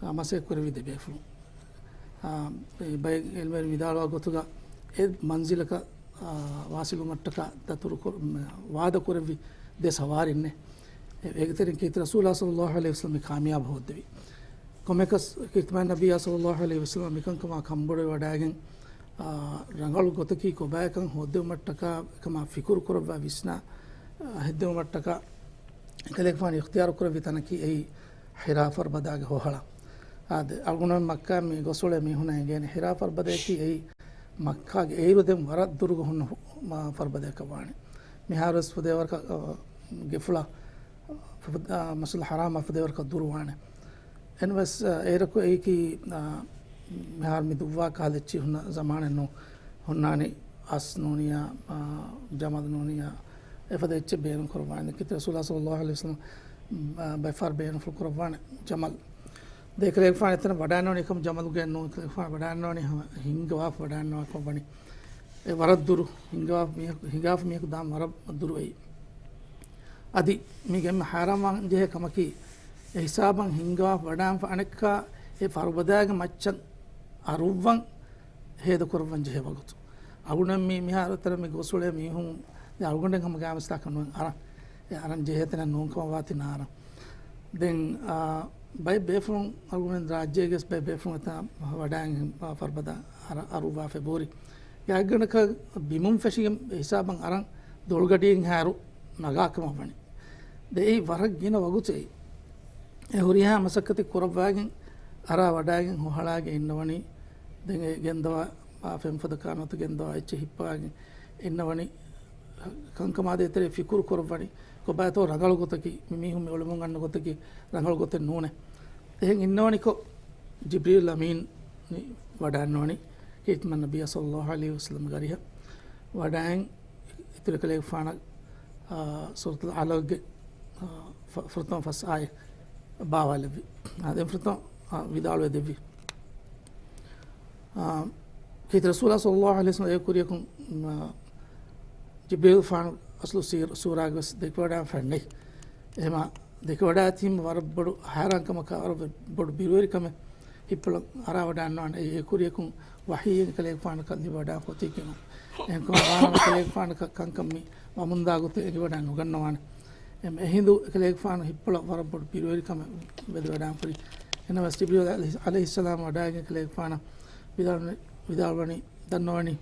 އަ، މަސައްކަތް ކުރެއްވި ދެބޭފުޅުން. އާ، އެ ބައެއް ޢިލްމުވެރިން ވިދާޅުވާ ގޮތުގަ އެ މަންޒިލަކަށް، އާ، ވާސިލުވުމަށްޓަކާ ދަތުރު ކުރ-، މ-، ވާދަ ކުރެއްވި ދެ ސަވާރީންނޭ. އެ، އޭގެ ތެރެއިން ކީރިތި ރަސޫލާ ޞައްލަﷲު ޢަލައިހި ވަސައްލަމަ މި ކާމިޔާބު ހޯއްދެވި. ކޮންމެއަކަސް ކީރިތި މާތް ނަބިއްޔާ ޞައްލަﷲު ޢަލައިހި ވަސައްލަމަ މިކަންކަމާ ކަންބޮޑުވެވަޑައިގެން، އާ، ރަނގަޅު ގޮތަކީ ކޮބާކަން ހޯއްދެވުމަށްޓަކާ އެކަމާ ފިކުރު ކުރައްވާ ވިސްނާ، އާ، ހެއްދެވުމަށްޓަކާ އެކަލޭގެފާނު އިޚްތިޔާރު ކުރެއްވި ތަނަކީ އެއީ ހިރާ ފަރުބަދާގެ ހޮހަޅަ. އާދެ، އަޅުގަނޑުމެން މައްކާ މި ގޮސް އުޅޭ މީހުންނަށް އެނގޭނެ ހިރާ ފަރުބަދަޔަކީ އެއީ މައްކާގެ އޭރު ދެން ވަރަށް ދުރުގަ ހުންނަ ހު-، މާ ފަރުބަދަޔަކަށް ވާނެ. މިހާރުވެސް ފުދޭވަރަކަށް، އަ، ގެފުޅަށް، ފު-، އަ، މަސްޖިދުލް ޙަރާމާ ފުދޭވަރަކަށް ދުރު ވާނެ. އެންވެސް، އަ، އޭރަކު އެއީކީ، އަ، މިހާރު މި ދުއްވާ ކަހަލަ އެއްޗިހި ހުންނަ ޒަމާނެއް ނޫން. ހުންނާނީ އަސް ނޫނިއްޔާ، އާ، ޖަމަލް ނޫނިއްޔާ، އެފަދަ އެއްޗެއް ބޭނުން ކުރައްވާނެ. ކީރިތި ރަސޫލާ ޞައްލަﷲު ޢަލައިހި ވަސައްލަމަ، އާ، ބައެއްފަހަރު ބޭނުންފުޅު ކުރައްވާނެ ޖަމަލް. ދެ ކަލޭގެފާނު އެތަނަށް ވަޑާންވަނީ އެކަމަ ޖަމަލުގައެއް ނޫން. ކަލޭގެފާނު ވަޑާންވަނީ ހަމަ ހިންގަވާފަ ވަޑާންވާ ކަމަށް ވަނީ. އެ ވަރަށް ދުރު ހިނގާފަ މީހަކު، ހިނގާފަ މީހަކު ދާން ވަރަށް ދުރު އެއީ. އަދި މީގެ އެންމެ ހައިރާންވާން ޖެހޭ ކަމަކީ، އެ ހިސާބަށް ހިންގާފަ ވަޑާންފަ އަނެއްކާ އެ ފަރުބަދާގެ މައްޗަށް އަރުއްވަން ހޭދަ ކުރައްވަން ޖެހޭ ވަގުތު. އަޅުގަނޑު މި-، މިހާރު އެތަނަށް މި ގޮސް އުޅޭ މީހުން، ދެ އަޅުގަނޑެއް ހަމަ ގާމިސްތާކަށް ނުވެ އަރަން. އެ އަރަން ޖެހޭ ތަނެއް ނޫން ކަމަށް ވާތީ ނާރަން. ދެން، އާ، ބައެއް ބޭފުޅުން އަޅުގަނޑު ރާއްޖޭގެ ބައެއް ބޭފުޅުން އެތަނަށް ވަޑާން ފަރުބަދަ އަރަ-، އަރުއްވާފަ ބޯރި. ގާތްގަނޑަކަށް ބިމުން ފެށިގެން ހިސާބަށް އަރަން ދޮޅުގަޑިއިން ހާރު ނަގާ ކަމަށް ވަނީ. ދެ އެއީ ވަރަށް ގިނަ ވަގުތެއް. އެ ހުރިހާ މަސައްކަތެއް ކުރައްވާގެން އަރާ ވަޑާގެން ހޮހަޅާގެން އިންނަވަނީ. ދެން އެ ގެންދަވާ، އާ، ފެންފޮދަކާ ނުވަތަ ގެންދަވާ އެއްޗެއް ހިއްޕަވާގެން އިންނަވަނީ. ކަންކަމާ ދޭތެރޭ ފިކުރު ކުރައްވަނީ ކޮބާތޯ ރަނގަޅު ގޮތަކީ، މި މީހުން މި އުޅެމުން އަންނަ ގޮތަކީ ރަނގަޅު ގޮތެއް ނޫނޭ. އެހެން އިންނަވަނިކޮށް، ޖިބްރީލް އަމީން ވަޑާންނަވަނީ ޚިތްމަން ނަބިއްޔާ ޞައްލައްލާހު ޢަލައިހި ވަސައްލަމްގެ އަރިހަށް. ވަޑާއިން އިތުރު ކަލޭގެފާނަށް، އާ، ސޫރަތުލް ޢަލަގްގެ، އާ، ފަ-، ފުރަތަމަ ފަސް އާޔަތް ބާވާލެއްވި. އާ، ދެން ފުރަތަމަ، އާ، ވިދާޅުވެ ދެއްވި. އާ، ކީރިތި ރަސޫލާ ޞައްލައްލާހު ޢަލައިހި ވަސައްލަމް އެ ކުރިޔަކުން، އާ، ޖިބްރީލް ފާނު އަސްލު ސީރ-، ސޫރާގެ ވެސް ދެކެވަޑާފަ ނެތް. އެހެމަ ދެކެވަޑާތީމަ ވަރަށް ބޮޑު ހައިރާންކަމަކާ ވަރަށް ބޮޑު ބިރުވެރިކަމެއް ހިއްޕުޅަށް އަރާވަޑާންވާނެ. އެ ކުރިޔަކުން ވަޙީއެއް ކަލޭގެފާނަކަށް ލިބިވަޑާން ފޮތީކީމު. އެހެންކަމުން ވާނަމަ ކަލޭގެފާނަކަށް ކަންކަން މި ވަމުންދާ ގޮތެއް އެނގިވަޑާން ނުގަންނަވާނެ. އެމް އެހިނދު ކަލޭގެފާނު ހިއްޕުޅަށް ވަރަށް ބޮޑު ބިރުވެރިކަމެއް ވެދެވަޑާން ފުރި. އެނަމަސް ޖިބްރީލް ޢަލައިހި-، ޢަލައިހިއްސަލާމް ވަޑާގެން ކަލޭގެފާނަށް ވިދާޅުވަނީ، ވިދާޅުވަނީ، ދަންނަވަނީ،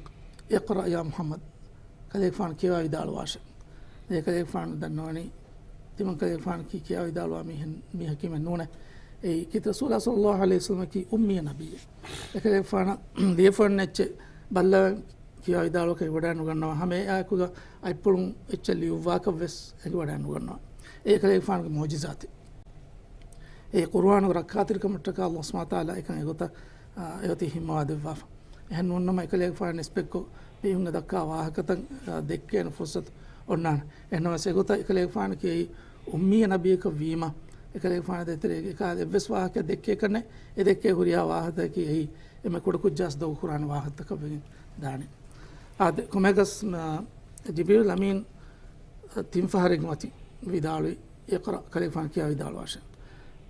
"اقرأ يا محمد." ކަލޭގެފާނު ކިޔަވާ ވިދާޅުވާށެ. އެ ކަލޭގެފާނު ދަންނަވަނީ، ތިމަން ކަލޭގެފާނަކީ ކިޔާ ވިދާޅުވާ މީހެއް، މީހަކީމެއް ނޫނޭ. އެއީ ކީރިތި ރަސޫލާ ޞައްލައްލާހު ޢަލައިހި ވަސައްލަމަކީ އުއްމީ ނަބިއްޔެއް. އެކަލޭގެފާނަށް ލިޔެފަ އޮންނަ އެއްޗެއް ބައްލަވަން ކިޔާ ވިދާޅުވާކަށް އެނގިވަޑާ ނުގަންނަވާ. ހަމަ އެއާއެކުގަ އަތްޕުޅުން އެއްޗެއް ލިޔުއްވާކަށްވެސް އެނގިވަޑާ ނުގަންނަވާ. އެ ކަލޭގެފާނުގެ މުޢުޖިޒާތެއް. އެ ޤުރުއާނުގެ ރައްކާތެރިކަމަށްޓަކާ ﷲ ސުބްޙާނަހޫ ވަތަޢާލާ އެކަން އެގޮތަށް، އާ، އެއޮތީ ހިންމަވާ ދެއްވާފަ. އެހެން ނޫންނަމަ އެކަލޭގެފާނަށް ނިސްބަތްކޮށް މީހުންގެ ދައްކާ ވާހަކަތައް، އާ، ދެއްކޭނެ ފުރުޞަތު އޮންނާނެ. އެހެންނަމަވެސް އެގޮތަށް އެކަލޭގެފާނަކީ އުއްމީ ނަބިއްޔަކަށް ވީމަ، އެކަލޭގެފާނާ ދޭތެރޭގަ އެކަހަލަ އެއްވެސް ވާހަކައެއް ދެއްކޭކަށް ނެތް. އެ ދެއްކޭ ހުރިހާ ވާހަކަތަކަކީ އެއީ އެންމެ ކުޑަކުއްޖާސް ދޮގުކުރާނެ ވާހަކަތަކަށް ވެގެން ދާނެ. އާދެ، ކޮމެކަސް، އާ، ޖިބްރީލް އަމީން ތިން ފަހަރެއްގެ މަތިން ވިދާޅުވި، "اقرأ." ކަލޭގެފާނު ކިޔާ ވިދާޅުވާށެ.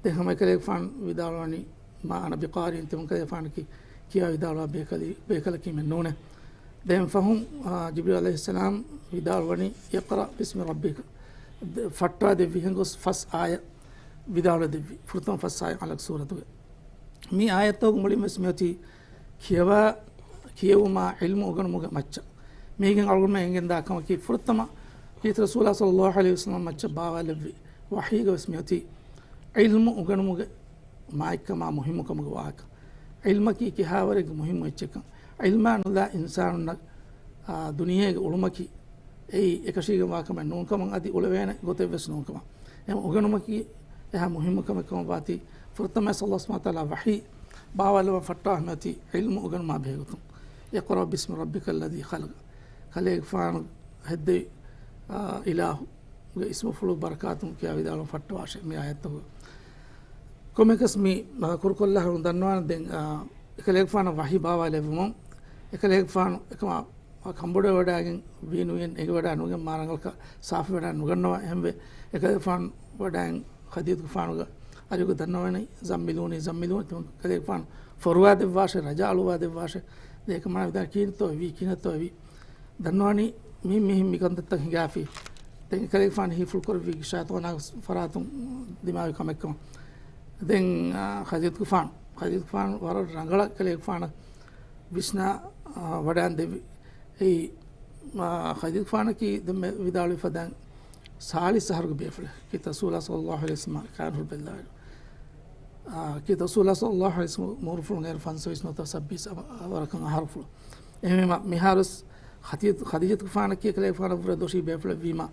ދެން ހަމަ އެކަލޭގެފާނު ވިދާޅުވަނީ، "ما أنا بقارئ." ތިމަން ކަލޭގެފާނަކީ ކިޔާ ވިދާޅުވާ ބޭކަލި-، ބޭކަލަކީމެއް ނޫނޭ. ދެން ފަހުން، އާ، ޖިބްރީލް ޢަލައިހިއްސަލާމް ވިދާޅުވަނީ، "اقرأ بسم ربك." ދެ-، ފައްޓާ ދެއްވި ހެން ގޮސް ފަސް އާޔަތް ވިދާޅުވެ ދެއްވި. ފުރަތަމަ ފަސް އާޔަތް ޢަލަގް ސޫރަތުގެ. މި އާޔަތްތަކުގެ މުޅިން ވެސް މިއޮތީ ކިޔަވާ، ކިޔެވުމާ ޢިލްމު އުގަނުމުގެ މައްޗަށް. މީގެން އަޅުގަނޑުމެން އެނގެންދާ ކަމަކީ، ފުރަތަމަ ކީރިތި ރަސޫލާ ޞައްލައްލާހު ޢަލައިހި ވަސައްލަމަ މައްޗަށް ބާވާލެއްވި ވަޙީގަ ވެސް މިއޮތީ ޢިލްމު އުގަނުމުގެ މާތްކަމާ މުހިއްމުކަމުގެ ވާހަކަ. ޢިލްމަކީ ކިހާވަރެއްގެ މުހިއްމު އެއްޗެއްކަން. ޢިލްމާ ނުލާ އިންސާނުންނަށް، އާ، ދުނިޔޭގަ އުޅުމަކީ އެއީ އެކަށީގެންވާ ކަމެއް ނޫންކަމަށް އަދި އުޅެވޭނެ ގޮތެއްވެސް ނޫންކަމަށް. އެހެން އުގަނުމަކީ އެހާ މުހިއްމު ކަމެއް ކަމަށްވާތީ، ފުރަތަމަވެސް ﷲ ސުބްޙާނަހޫ ވަތަޢާލާ ވަޙީ ބާވާލުމަށް ފައްޓާ މިއޮތީ ޢިލްމު އުގަނުމާ ބެހޭގޮތުން. اقرأ باسم ربك الذي خلق. ކަލޭގެފާނު ހެއްދެވި، އާ، އިލާހު ގެ އިސްމުފުޅު ބަރަކާތުން ކިޔާ ވިދާޅުވުން ފައްޓަވާށޭ މި އާޔަތްތަކުގަ. ކޮމެކަސް މި، އާ، ކުރުކޮށްލާ ހުރުން ދަންނަވާނެ ދެން، އާ، އެކަލޭގެފާނަށް ވަޙީ ބާވާލެއްވުމުން އެކަލޭގެފާނު އެކަމާ ކަނބޮޑުވެވަޑާގެން ވީނުވީން އެނގިވަޑާ ނުގެން މާ ރަނގަޅަކަށް ސާފުވެވަޑާ ނުގަންނަވާ. އެހެންވެ އެކަލޭގެފާނު ވަޑާއިން ޚަދީޖަތުގެފާނުގެ އަރިހުގަ ދަންނަވަނީ، ޒައްމިލޫނީ، ޒައްމިލޫނީ، ތިމަން ކަލޭގެފާނު ފޮރުވާ ދެއްވާށޭ، ރަޖާ އަޅުވާ ދެއްވާށޭ. ދެން އެކަމާ ވިދާޅުވީ ކިހިނެއްތޯ ވީ، ކިހިނެއްތޯ ވީ. ދަންނަވަނީ މި-، މިހެން މި ކަންތައްތައް ހިނގާފި. ދެން ކަލޭގެފާނު ހީފުޅު ކުރެއްވީ ޝައިޠާނާގެ ފަރާތުން ދިމާވި ކަމެއްކަމަށް. ދެން، އާ، ޚަދީޖަތުގެފާނު، ޚަދީޖަތުގެފާނު ވަރަށް ރަނގަޅަށް ކަލޭގެފާނަށް ވިސްނާ، އާ، ވަޑާން ދެއްވި. އެއީ، އާ، ޚަދީޖަތުގެފާނަކީ ދެންމެ ވިދާޅުވި ފަދައިން ސާޅީސް އަހަރުގެ ބޭފުޅެއް. ކީރިތި ރަސޫލާ ޞައްލައްލާހު ޢަލައިހި ވަސައްލަމަ ކާންހުރު ބެއްލާއިރު. އާ، ކީރިތި ރަސޫލާ ޞައްލައްލާހު ޢަލައިހި ވަސައްލަމަ އުމުރުފުޅުން އޭރު ފަންސަވީސް ނުވަތަ ސައްބީސް އަ-، ވަރަކަށް އަހަރުފުޅު. އެހެންވީމަ، މިހާރުވެސް ޚަދީ-، ޚަދީޖަތުގެފާނަކީ ކަލޭގެފާނަށްވުރެ ދޮށީ ބޭފުޅެއްވީމަ،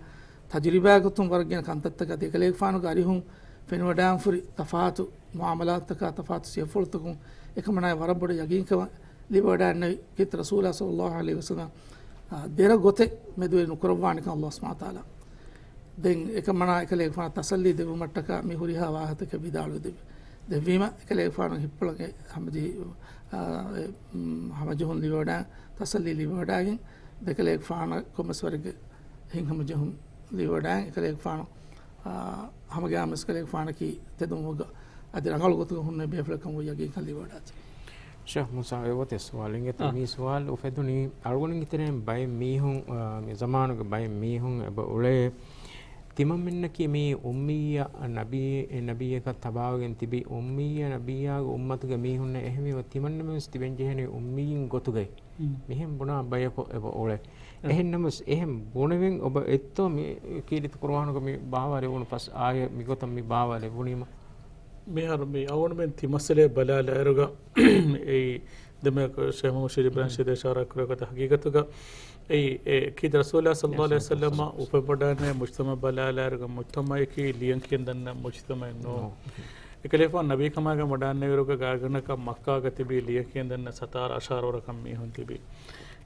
ތަޖުރިބާގޮތުން ވަރަށް ގިނަ ކަންތައްތަކަށް އަދި ކަލޭގެފާނުގެ އަރިހުން ފެނިވަޑާންފުރި ތަފާތު މުޢާމަލާތުތަކާ، ތަފާތު ސިފަފުޅުތަކުން އެކަމަނާއަށް ވަރަށް ބޮޑަށް ޔަގީންކަމެއް ލިބިވަޑާންނެވި ކީރިތި ރަސޫލާ ޞައްލައްލާހު ޢަލައިހި ވަސައްލަމަ، އާ، ދެރަ ގޮތެއް މެދުވެރި ނުކުރައްވާނެކަން ﷲ ސުބްޙާނަހޫ ވަތަޢާލާ. ދެން އެކަމަނާ އެކަލޭގެފާނަށް ތަސައްލީ ދެއްވުމަށްޓަކާ މި ހުރިހާ ވާހަކަތަކެއް ވިދާޅުވެ ދެއްވި. ދެއްވީމަ، އެކަލޭގެފާނު ހިއްޕުޅަށް އެ ހަމަޖެހި-، އާ، އެ، އުމް، ހަމަޖެހުން ލިބިވަޑާ، ތަސައްލީ ލިބިވަޑާގެން، ދެކަލޭގެފާނަށް ކޮންމެސް ވަރެއްގެ ހިތްހަމަޖެހުން ލިބިވަޑާ، އެކަލޭގެފާނު، އާ، ހަމަގައިމުވެސް ކަލޭގެފާނަކީ ތެދުމުގަ އަދި ރަނގަޅު ގޮތުގަ ހުންނަ ބޭފުޅެއްކަމުގަ ޔަގީންކަން ލިބިވަޑާތީ. ޝޭޚް މޫސާ، އެ އޮތީ ސުވާލެއް އެތަ؟ އާ. މި ސުވާލު އުފެދުނީ، އަޅުގަނޑުގެ ތެރެއިން ބައެއް މީހުން، އާ، މި ޒަމާނުގެ ބައެއް މީހުން އެބަ އުޅޭ، ތިމަންމެންނަކީ މި އުއްމިއްޔަ ނަބީ، ނަބިއްޔަކަށް ތަބާވެގެން ތިބި އުއްމިއްޔަ ނަބިއްޔާގެ އުއްމަތުގެ މީހުންނޭ، އެހެންވީމަ ތިމަންނަމެންވެސް ތިބެންޖެހެނީ އުއްމިއްޔީން ގޮތުގައި. މިހެން ބުނާ ބަޔަކު އެބަ އުޅޭ. އެ. އެހެންނަމަވެސް އެހެން ބުނެވެން އޮބަ އެއްތޯ މި ކީރިތި ޤުރުއާނުގަ މި ބާވާލެވުނު ފަސް އާޔަތް މިގޮތަށް މި ބާވާލެވުނީމަ؟ މިހާރު މި އަޅުގަނޑުމެން ތި މައްސަލައެއް ބަލާލާއިރުގަ އެއީ ދެމެ ޝޭޚް މުހައްމަދު ޝަރީފް ބިރާން ޝީދޭ އިޝާރާތް ކުރެވޭ ގޮތަށް ހަގީގަތުގަ އެއީ އެ ކީރިތި ރަސޫލާ ޞައްލައްލާހު ޢަލައިހި ވަސައްލަމަ އުފެއްވަޑާނެ މުޖްތަމަޢަށް ބަލާލާއިރުގަ މުޖްތަމަޢަކީ ލިޔަން ކިޔަން ދަންނަ މުޖްތަމަޢެއް ނޫން. އެކަލޭގެފާނު ނަބީކަމާގެން ވަޑާންނެވިއިރުގަ ގާތްގަނޑަކަށް މައްކާގަ ތިބި ލިޔަން ކިޔަން ދަންނަ ސަތާރަ އަށާރަ ވަރަކަށް މީހުން ތިބި.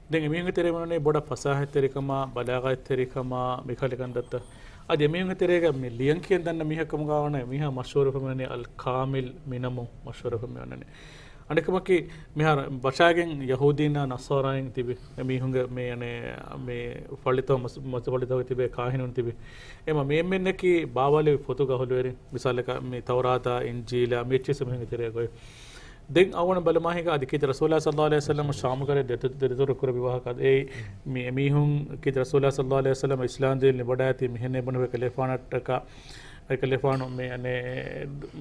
ދެން އެމީހުންގެ ތެރޭ މިއޮންނަނީ ބޮޑަށް ފަސާހަތްތެރިކަމާ، ބަލާޣަތްތެރިކަމާ، މިކަހަލަ ކަންތައްތައް. އަދި އެމީހުންގެ ތެރޭގަ މި ލިޔަން ކިޔަން ދަންނަ މީހަކަށް ކަމުގަ ވަނީ މީހާ މަޝްހޫރުވެފަ މިއޮންނަނީ އަލް ކާމިލް މިނަމުން މަޝްހޫރުވެފަ މިއޮންނަނީ. އަނެއްކަމަކީ މިހާރު ވަށާގެން ޔަހޫދީންނާ ނަޞާރާއިން ތިބި އެމީހުންގެ މި، އަނެއް، މި ފަޅިތައް މަސް-، މަސް ފަޅިތަކުގަ ތިބޭ ކާހިނުން ތިބި. އެމަ މި އެންމެންނަކީ ބާވާލެވި ފޮތުގަ އަހުލުވެރިން. މިސާލަކަށް މި ތައުރާތާ، އިންޖީލާ، މި އެއްޗިސް އެމީހުންގެ ތެރޭގައި. ދެން އަޅުގަނޑު ބަލަމާހިގަ އަދި ކީރިތި ރަސޫލާ ޞައްލައްލާހު ޢަލައިހި ވަސައްލަމަ ޝާމުގަ ދެތު-، ދެތުރު ކުރެއްވި ވާހަކަ. އެއީ މި އެމީހުން ކީރިތި ރަސޫލާ ޞައްލައްލާހު ޢަލައިހި ވަސައްލަމަ އިސްލާމް ދީން ލިބިވަޑާއިތީ މިހެން ބުނެފަ ކަލޭގެފާނަށްޓަކާ އެކަލޭގެފާނު މި އަނެއް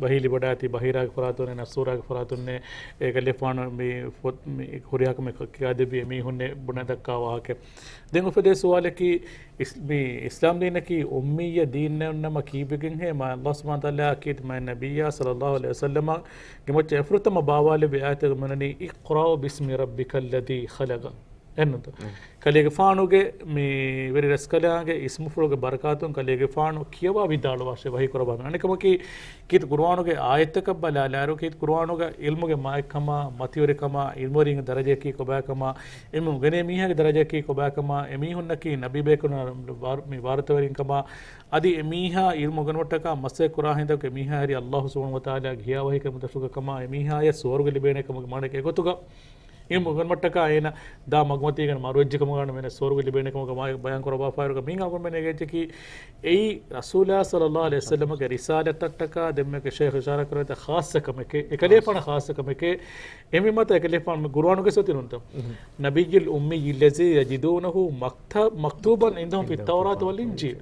ވަޙީ ލިބިވަޑާއިތީ ބަހީރާގެ ފަރާތުންނޭ، ނައްޞޫރާގެ ފަރާތުންނޭ، އެކަލޭގެފާނު މި ފޮތް މި ހުރިހާ ކަމެއް ކިޔާދެއްވި އެމީހުންނޭ ބުނެ ދައްކާ ވާހަކަ. ދެން އުފެދޭ ސުވާލަކީ، އިސް-، މި އިސްލާމް ދީނަކީ އުއްމިއްޔަ ދީނެއް ނަމަ ކީއްވެގެންހޭ މާ ﷲ ސުބްޙާނަހޫ ވަތަޢާލާ ކީރިތި މާތް ނަބިއްޔާ ޞައްލައްލާހު ޢަލައިހި ވަސައްލަމަގެ މައްޗަށް އެފުރަތަމަ ބާވާލެއްވި އާޔަތެއްގަ މިއޮންނަނީ، "اقرأ باسم ربك الذي خلق." އެއްނުތަ؟ ކަލޭގެފާނުގެ މި ވެރި ރަސްކަލާނގެ އިސްމުފުޅުގެ ބަރަކާތުން ކަލޭގެފާނު ކިޔަވާ ވިދާޅުވާށޭ ވަޙީ ކުރައްވާ. އަނެއްކަމަކީ، ކީރިތި ޤުރުއާނުގެ އާޔަތްތަކަށް ބަލާލާއިރު، ކީރިތި ޤުރުއާނުގަ ޢިލްމުގެ މާތްކަމާ، މަތިވެރިކަމާ، ޢިލްމުވެރިންގެ ދަރަޖައަކީ ކޮބާކަމާ، ޢިލްމު އުނގެނޭ މީހާގެ ދަރަޖައަކީ ކޮބާކަމާ، އެމީހުންނަކީ ނަބީބޭކަލުން ވާރު-، މި ވާރުތަވެރިންކަމާ، އަދި އެމީހާ ޢިލްމު އުނގަންނަވަންޓަކާ މަސައްކަތް ކުރާ ހިނދަކު އެމީހާ ހެރީ ﷲ ސުބްޙާނަހޫ ވަތަޢާލާ ކިޔާ ވަޙީ ކަމުގަ ދަށުގަ ކަމާ، އެމީހާޔަށް ސުވަރުގެ ލިބޭނެ ކަމުގެ މާނައަކީ އެގޮތުގަ ޢިލްމު އުނގަންނަވަންޓަކާ އޭނަ ދާ މަގުމަތީގަ މަރުވެއްޖެ ކަމުގަ ވެސް ސުވަރުގެ ލިބޭނެ ކަމުގަ މާ ބަޔާން ކުރައްވާފައިވާ މީގަ އަޅުގަނޑުމެން އެނގޭ އެއްޗަކީ އެއީ ރަސޫލާ ޞައްލައްލާހު ޢަލައިހި ވަސައްލަމަގެ ރިސާލަތަށްޓަކާ ދެންމެ ޝޭޚް އިޝާރާތް ކުރެއްވި ޚާއްޞަ ކަމެކޭ، އެކަލޭފާނަށް ޚާއްޞަ ކަމެކޭ. އެހެންވީމަ އެކަލޭފާނު މި ޤުރުއާނުގަ އޮތީ ނޫންތަ؟ ނަބިއްޔުލް އުއްމިއްޔިއްލަޒީ ޔަޖިދޫނަހޫ މަކްތަ-، މަކްތޫބަން ޢިންދަހުމް ފިއްތައުރާތި ވަލްއިންޖީލް.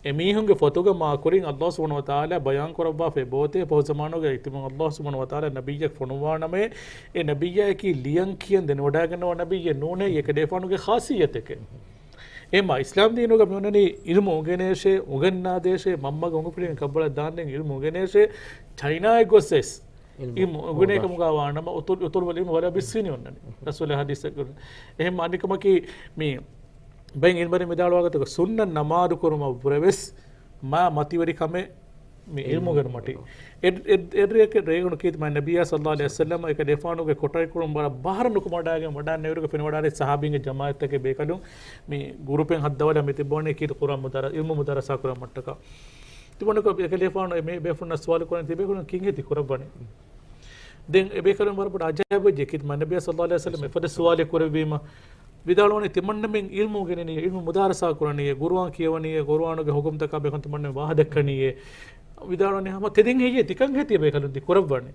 އެމީހުންގެ ފޮތުގަ މާކުރިން ﷲ ސުބްޙާނަހޫ ވަތަޢާލާ ބަޔާން ކުރައްވާފައި އޮތޭ، ފަހު ޒަމާނުގައި ތިމަން ﷲ ސުބްޙާނަހޫ ވަތަޢާލާ ނަބިއްޔަކު ފޮނުއްވާނަމޭ، އެ ނަބިއްޔާއަކީ ލިޔަން ކިޔަން ދެނެވަޑައިގަންނަވާ ނަބިއްޔެއް ނޫނޭ، އެކަލޭފާނުގެ ޚާއްޞިއްޔަތެކޭ. އެހެންވީމަ އިސްލާމް ދީނުގަ މިއޮންނަނީ ޢިލްމު އުނގެނޭށޭ، އުނގަންނާދޭށޭ، މަންމަގެ އުނގަފުޅިން ކަނބަޅަށް ދާންދެން ޢިލްމު އުނގެނޭށޭ، ޗައިނާއަށް ގޮސް ވެސް ޢިލްމު އުނގެނޭ ކަމުގަ ވާނަމަ، އުތުރު، އުތުރު ވަލީމަ ވަރަށް ބިސްވިނި އޮންނަނީ. ރަސޫލާ ޙަދީޘް އެއް ކުރިން. އެހެންވީމަ އަނެއްކަމަކީ މި ބައެއް ޢިލްމުވެރިން ވިދާޅުވާ ގޮތަކަށް ސުންނަތް ނަމާދު ކުރުމަށްވުރެ ވެސް މާ މަތިވެރި ކަމެއް މި ޢިލްމު އުނގެނުމަށްޓީ. އެއް، އެއް، އެއްރެއަކަށް ރޭގަނޑު ކީރިތި މާތް ނަބިއްޔާ ޞައްލައްލާހު ޢަލައިހި ވަސައްލަމަ އެކަލޭފާނުގެ ކޮޓަރިކޮޅުން ވަރަށް ބަހަރު ނުކުމެވަޑައިގެން ވަޑައިގެންނެވިއިރުގަ ފެނިވަޑައިގަތް ޞަޙާބީންގެ ޖަމާޢަތްތަކެއް ބޭކަލުން މި ގުރޫޕެއް ހައްދަވާލާ މި ތިއްބަވަނީ ކީރިތި ޤުރުއާން މުދާރަ-، ޢިލްމު މުދާރަސާ ކުރުމަށްޓަކާ. ތިބުނަކަ އެކަލޭފާނު އެ މި ބޭފުޅުންނަށް ސުވާލު ކުރަނީ ތިބޭކަލުން ކިހިނެއް ތި ކުރައްވަނީ؟ ދެން އެބޭކަލުން ވަރަށް ބޮޑަށް އަޖައިބުވެއްޖެ ކީރިތި މާތް ނަބިއްޔާ ޞައްލައްލާހު ޢަލައިހި ވަސައްލަމަ އެފަދަ ސުވާލެއް ކުރެއްވީމަ، ވިދާޅުވަނީ ތިމަންނަމެން ޢިލްމު އުނގެނެނީ، ޢިލްމު މުދާރަސާ ކުރަނީ، ޤުރުއާން ކިޔަވަނީ، ޤުރުއާނުގެ ޙުކުމްތަކާ ބޭކަލުން ތިމަންނަމެން ވާހަކަ ދައްކަނީ. ވިދާޅުވަނީ ހަމަ ތެދެއް ހެއްޔޭ ތިކަން ހެއްޔޭ ބޭކަލުން ތި ކުރައްވަނީ؟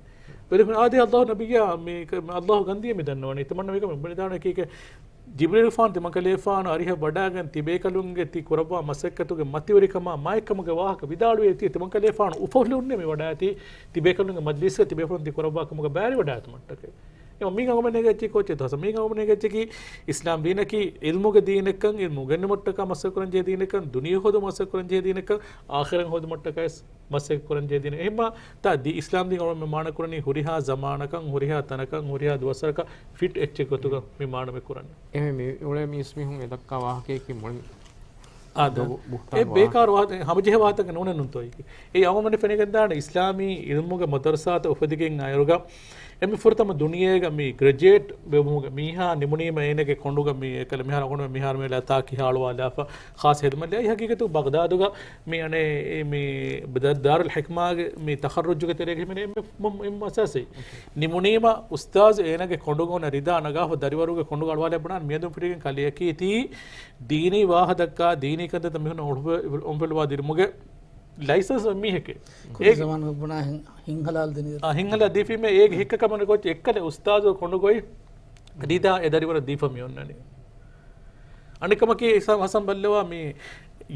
ވެލިފުން އާދެ ﷲ ނަބިއްޔާ މި، ﷲ ގަންދިޔަ މި ދަންނަވަނީ. ތިމަންނަމެން ވިދާޅުވަނީ ކީކޭ؟ ޖިބްރީލުފާނު ތިމަން ކަލޭފާނު އަރިހަށް ވަޑައިގެން ތިބޭކަލުންގެ ތި ކުރައްވާ މަސައްކަތުގެ މަތިވެރިކަމާ މާތްކަމުގެ ވާހަކަ ވިދާޅުވެ ތި ތިމަން ކަލޭފާނު އުފަހުލުންނެ މި ވަޑައިތީ ތިބޭކަލުންގެ މަޖްލިސްގަ ތިބޭފުޅުން ތި ކުރައްވާ ކަމުގަ ބައިވެރިވަޑައިގަތުމަށްޓަކައި. އެ މީގަ އަޅުގަނޑުމެން އެނގޭ އެއްޗެއް ކޯޗެއް ތަސަ. މީގަ އަޅުގަނޑުމެން އެނގޭ އެއްޗަކީ އިސްލާމް ދީނަކީ ޢިލްމުގެ ދީނެއްކަން، ޢިލްމު އުނގެނުމަށްޓަކާ މަސައްކަތް ކުރަން ޖެހޭ ދީނެއްކަން، ދުނިޔެ ހޯދުމަށް މަސައްކަތް ކުރަން ޖެހޭ ދީނެއްކަން، އާޚިރަތް ހޯދުމަށްޓަކައި ވެސް މަސައްކަތް ކުރަން ޖެހޭ ދީނެއް. އެހެންވީމަ ތާ ދީ-، އިސްލާމް ދީން އަޅުގަނޑުމެން މާނަ ކުރަނީ ހުރިހާ ޒަމާނަކަށް، ހުރިހާ ތަނަކަށް، ހުރިހާ ދުވަސްވަރަކަށް ފިޓް އެއްޗެއް ގޮތުގަ މި މާނަ މި ކުރަނީ. އެހެންވެ މި އުޅޭ މީސްމީހުން އެ ދައްކާ ވާހަކަޔަކީ މުޅިން އާދެ. ދޮގު ބުހުތާން އެ ވާހަކަ. ބޭކާރު ވާހަކަ، ހަމަޖެހޭ ވާހަކަ ނޫނެއް ނޫންތޯ އެއީ. އެ އަޅުގަނޑުމެން ފެނިގެންދާނެ އިސްލާމީ ޢިލްމުގެ މަދަރުސާތައް އުފެދިގެން އައިރުގަ އެންމެ ފުރަތަމަ ދުނިޔޭގަ މި ގްރެޖުއޭޓް ވެވުމުގެ މީހާ ނިމުނީމަ އޭނަގެ ކޮނޑުގަ މި އެކަލަ މިހާރު އަޅުގަނޑުމެން މިހާރު މި ލަތާ ކިހާ އަޅުވާލާފަ ޚާއްސަ ހިދުމަތް ލިޔައި ހަގީގަތު ބަޣްދާދުގަ މި އަނެ އެ މި ދާ-، ދާރުލް ޙިކްމާގެ މި ތަޚައްރުޖުގެ ތެރޭގަ ހިމެނޭ އެންމެ މު-، އެންމެ އަސާސީ. ނިމުނީމަ އުސްތާޒު އޭނަގެ ކޮނޑުގަ އޮންނަ ރިދާ ނަގާފަ ދަރިވަރުގެ ކޮނޑުގަ އަޅުވާލާ ބުނާން މިއަދުން ފިރިގެން ކަލެއަކީ ތީ ދީނީ ވާހަކަ ދައްކާ ދީނީ ކަންތައްތައް މީހުން އޮޅު-، އޮންފެލުވާ ދިރުމުގެ ލައިސަންސް މީހެކޭ. ކުދި އޭގެ ޒަމާނުގަ ބުނާ ހިން-، ހިންހަލާލު ދިނީ. އާ، ހިންހަލާ ދީފީމޭ އޭގެ ހިއްކަކަމަށް ގޮތް އެއްކަލެ އުސްތާޒު ކޮނޑުގައި ރިދާ އެ ދަރިވަރަށް ދީފަ މި އޮންނަނީ. އަނެއްކަމަކީ އިސާމް ހަސަން ބައްލަވާ މި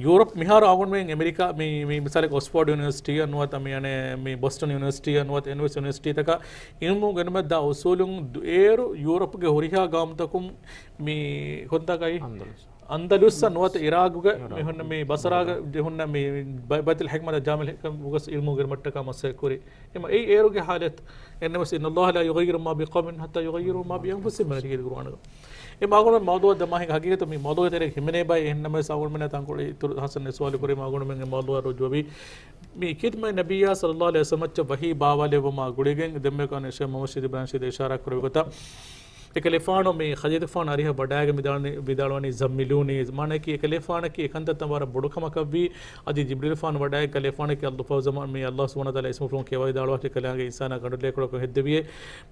ޔޫރަޕް މިހާރު އަޅުގަނޑުމެން އެމެރިކާ މި، މި މިސާލަކަށް އޮކްސްފޯޑް ޔުނިވަރސިޓީއަށް ނުވަތަ މި އަނެ މި ބޮސްޓަން ޔުނިވަރސިޓީއަށް ނުވަތަ އެން ވެސް ޔުނިވަރސިޓީތަކަށް އިލްމު ގެނުމަށް ދާ އުސޫލުން ދު-، އޭރު ޔޫރަޕްގެ ހުރިހާ ގައުމުތަކުން މި ކޮންތާކައި؟ އަންދަލުސް. އަންދަލުސް ނުވަތަ އިރާގުގެ އިރާގު. މި ހުންނަ މި ބަސްރާގަ ބަސްރާ. ޖެހުންނަ މި ބަ-، ބައިތުލް ޙިކްމަތަށް ޖާމިލް ޙިކަމް އުގަސް އިލްމު ގެނުމަށްޓަކާ މަސައްކަތް ކުރި. އެމަ އެއީ އޭރުގެ ޙާލަތު. އެންނަމަ إن الله لا يغير ما بقوم حتى يغيروا ما بأنفسهم އަންނަ ކީރި ޤުރުއާނުގަ. އެ މާގުނަ މައުޟޫޢަށް ދަމާހިނގ ހަގީގަތު މި މައުޟޫޢުގެ ތެރޭ ހިމެނޭ ބައި އެހެންނަމަވެސް އަޅުގަނޑުމެން ތަންކޮޅެއް އިތުރު ހަސަން ސުވާލު ކުރީ މާގުނަމެން އެ މައުޟޫޢަށް ރުޖޫޢަވީ. މި ޚިދްމަތް ނަބިއްޔާ ޞައްލައްލާހު ޢަލައިހި ވަސައްލަމަށް ވަޙީ ބާވާލެއްވުމާ ގުޅިގެން ދެންމެ ކަން ޝޭޚް މުހައްމަދު ޝަހީދު ބިން ޝަހީދު އިޝާރާ ކުރެއްވި ގޮތަށް އެކަލޭފާނު މި ޚަދީޖަތުފާނު އަރިހަށް ވަޑާގެން މިދާޅުވަނީ، ވިދާޅުވަނީ ޒައްމިލޫނީ. މާނައަކީ އެކަލޭފާނަކީ އެކަންތައްތައް ވަރަށް ބޮޑު ކަމަކަށްވީ. އަދި ޖިބްރީލުފާނު ވަޑާގެން ކަލޭފާނަކީ އައްލާހު ސުބްޙާނަހޫ ވަތަޢާލާ އިސްމުފުޅުން ކިޔަވައިދާޅުވާށޭ ކަލާނގެ އިންސާނާ ގަނޑުލޭކޮޅަކުން ހެއްދެވިޔޭ.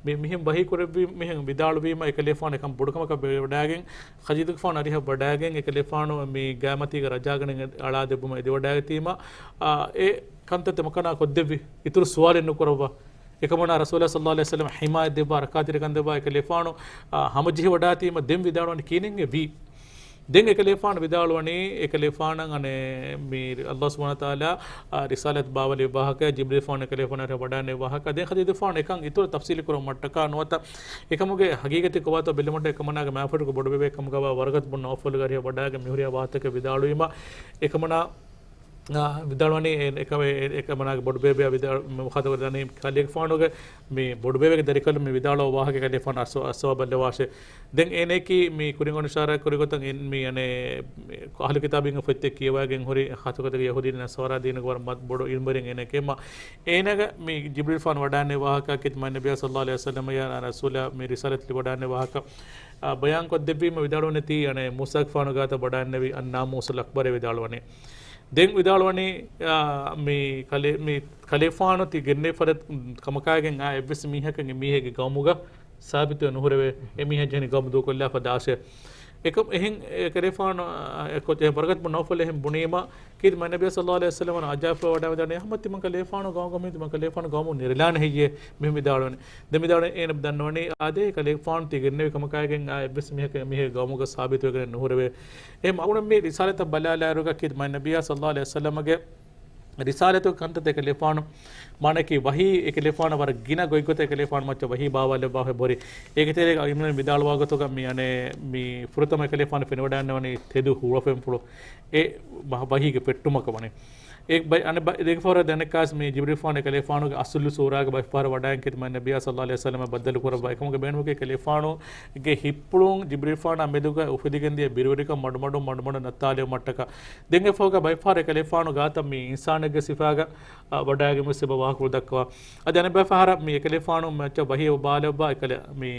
މި މިހެން ވަޙީ ކުރެއްވީ، މިހެން ވިދާޅުވީމަ އެކަލޭފާނު އެކަން ބޮޑު ކަމަކަށް ވެވަޑާގެން ޚަދީޖަތުފާނު އަރިހަށް ވަޑާގެން އެކަލޭފާނު މި ގާމަތީގަ ރަޖާގަނެގެން އަޅާ ދެއްވުމަށް އެދިވަޑާގަތީމަ، އާ، އެ ކަންތައް ތެމަކަނާ ކޮށްދެއްވި އިތުރު ސުވާލެއް ނުކުރައްވާ. އެކަމަނާ ރަސޫލާ ޞައްލައްލާހު ޢަލައިހި ވަސައްލަމަ ޙިމާޔަތް ދެއްވާ، ރައްކާތެރިކަން ދެއްވާ، އެކަލޭފާނު، އާ، ހަމަޖެހިވަޑާތީމަ ދެން ވިދާޅުވަނީ ކިހިނެއް ވީ. ދެން އެކަލޭފާނު ވިދާޅުވަނީ، އެކަލޭފާނަށް އަނެއް މި އައްލާހު ސުބްޙާނަހޫ ވަތަޢާލާ، އާ، ރިސާލަތް ބާވަލި ވާހަކަ، ޖިބްރީލުފާނު އެކަލޭފާނަށް ވަޑާނެ ވާހަކަ، ދެން ޚަދީޖަތުފާނު އެކަން އިތުރު ތަފްސީލު ކުރުމަށްޓަކާ ނުވަތަ އެކަމުގެ ހަގީގަތީ ކޮބާތޯ ބެލުމަށްޓަކާ އެކަމަނާގެ މާފަރުގެ ބޮޑުބޭބެ ކަމުގަވާ ވަރަގަތު ބުން ނައުފަލުގެ އަރިހަށް ވަޑާގެން މިހުރިހާ ވާހަކަތަކެއް ވިދާޅުވީމަ، އެކަމަނާ އާ، ވިދާޅުވަނީ އެ-، އެކަމެ-، އެ-، އެކަމަނާގެ ބޮޑުބޭބެއާ ވިދާ-، މުޚާތަބު ވެދާނީ ކަލޭގެފާނުގެ މި ބޮޑުބޭބެގެ ދަރިކަލުން މި ވިދާޅުވާ ވާހަކަ ކަލޭގެފާނު އަސް-، އައްސަވާ ބައްލަވާށޭ. ދެން އޭނައަކީ މި ކުރިން އޮން އިޝާރާ ކުރި ގޮތަށް އިން-، މި އަނެއް އަހްލު ކިތާބީންގެ ފޮތްތައް ކިޔަވައިގެން ހުރި ޚާއްޞަ ގޮތަކީ ޔަހޫދީން ނަޞާރާ ދީނުގެ ވަރަށް މަ-، ބޮޑު ޢިލްމުވެރިން އޭނައެކޭ. އޭނަގެ މި ޖިބްރީލުފާނު ވަޑާނެ ވާހަކަ ކިތައް މާތް ނަބިއްޔާ ޞައްލައްލާހު ޢަލައިހި ވަސައްލަމަ ޔާ ރަސޫލާ މި ރިސާލަތް ލިބިވަޑާނެ ވާހަކަ، އާ، ބަޔާން ކޮށްދެއްވީމަ ވިދާޅުވަނީ ތީ އަނެއް މޫސާގެފާނު ގާތަށް ވަޑާންނެވި އައްނާމޫސުލް އަކްބަރޭ ވިދާޅުވަނީ. ދެން ވިދާޅުވަނީ، އާ، މި ކަލޭ-، މި ކަލޭފާނު ތި ގެންނެވި ފަދަ ކަމަކާގެން އާ އެއްވެސް މީހަކަށް އެ މީހެއްގެ ގައުމުގަ ސާބިތުވެ ނުހުރެވޭ. އެ މީހާ ޖެހެނީ ގައުމު ދޫކޮށްލާފަ ދާށޭ. އެކަމް އެހެން އެ ކަލޭފާނު، އާ، އެ ކޮ-، އެ ވަރަގަތު ބުން ނައުފަލް އެހެން ބުނީމަ، ކީރިތި މާތް ނަބިއްޔާ ޞައްލައްލާހު ޢަލައިހި ވަސައްލަމަ އަޖާފަ ވަޑާ ވެދާނެ، އަޙްމަދު ތިމަން ކަލޭފާނު ގައުމު ގައުމު ނެރެލާނެ ހެއްޔޭ؟ މިހެން ވިދާޅުވަނީ. ދެން ވިދާޅުވަނީ އޭނަ ދަންނަވަނީ އާދެ، ކަލޭފާނު ތި ގެންނެވި ކަމަކާގެން އާ އެއްވެސް މީހަކަށް މީހެއް ގައުމުގަ ސާބިތުވެގެނެއް ނުހުރެވޭ. އެހެން އަޅުގަނޑު މި ރިސާލަތަށް ބަލާލާއިރުގަ ކީރިތި މާތް ނަބިއްޔާ ޞައްލައްލާހު ޢަލައިހި ވަސައްލަމަގެ ރިސާލަތުގެ ކަންތައްތައް އެކަލޭފާނު، މާނައަކީ ވަޙީ އެކަލޭފާނު ވަރަށް ގިނަ ގޮތްގޮތަށް އެކަލޭފާނު މައްޗަށް ވަޙީ ބާވާލެއްވާފަ އެބަހުރި. އޭގެ ތެރޭގަ އިމްރާން ވިދާޅުވާ ގޮތުގަ މި އަނެއް މި ފުރަތަމަ އެކަލޭފާނު ފެނިވަޑާންނަވަނީ ތެދު ހުޅަފެންފުޅު އެ ވަ-، ވަޙީގެ ފެއްޓުމަކަށް ވަނީ. އެ ބައި-، އަނެއް ބަ-، ދެގެ ފަހަރަށް ދެނެއްކާސް މި ޖިބްރީލުފާނު އެކަލޭފާނުގެ އަސްލު ސޫރާގަ ބައެއް ފަހަރަށް ވަޑާގެން ކީރިތި މާތް ނަބިއްޔާ ޞައްލައްލާހު ޢަލައިހި ވަސައްލަމަށް ބައްދަލު ކުރައްވާ. އެކަމުގެ ބޭނުމަކީ އެކަލޭފާނުގެ ހިތްޕުޅުން ޖިބްރީލުފާނާ މެދުގަ އުފެދިގެންދިޔަ ބިރުވެރިކަން މަޑުމަޑުން މަޑުމަޑުން ނައްތާލެވުމަށްޓަކާ. ދެން އެއަށްފަހުގަ ބައެއްފަހަރަށް އެކަލޭފާނު ގާތަށް މި އިންސާނެއްގެ ސިފާގަ، އަ، ވަޑާގެންވެސް އެބަ ވާހަކަފުޅު ދައްކަވާ. އަދި އަނެއްބައި ފަހަރަށް މި އެކަލޭފާނު މައްޗަށް ވަޙީ އެބަ ބާވާލެއްވާ އެކަލޭ މި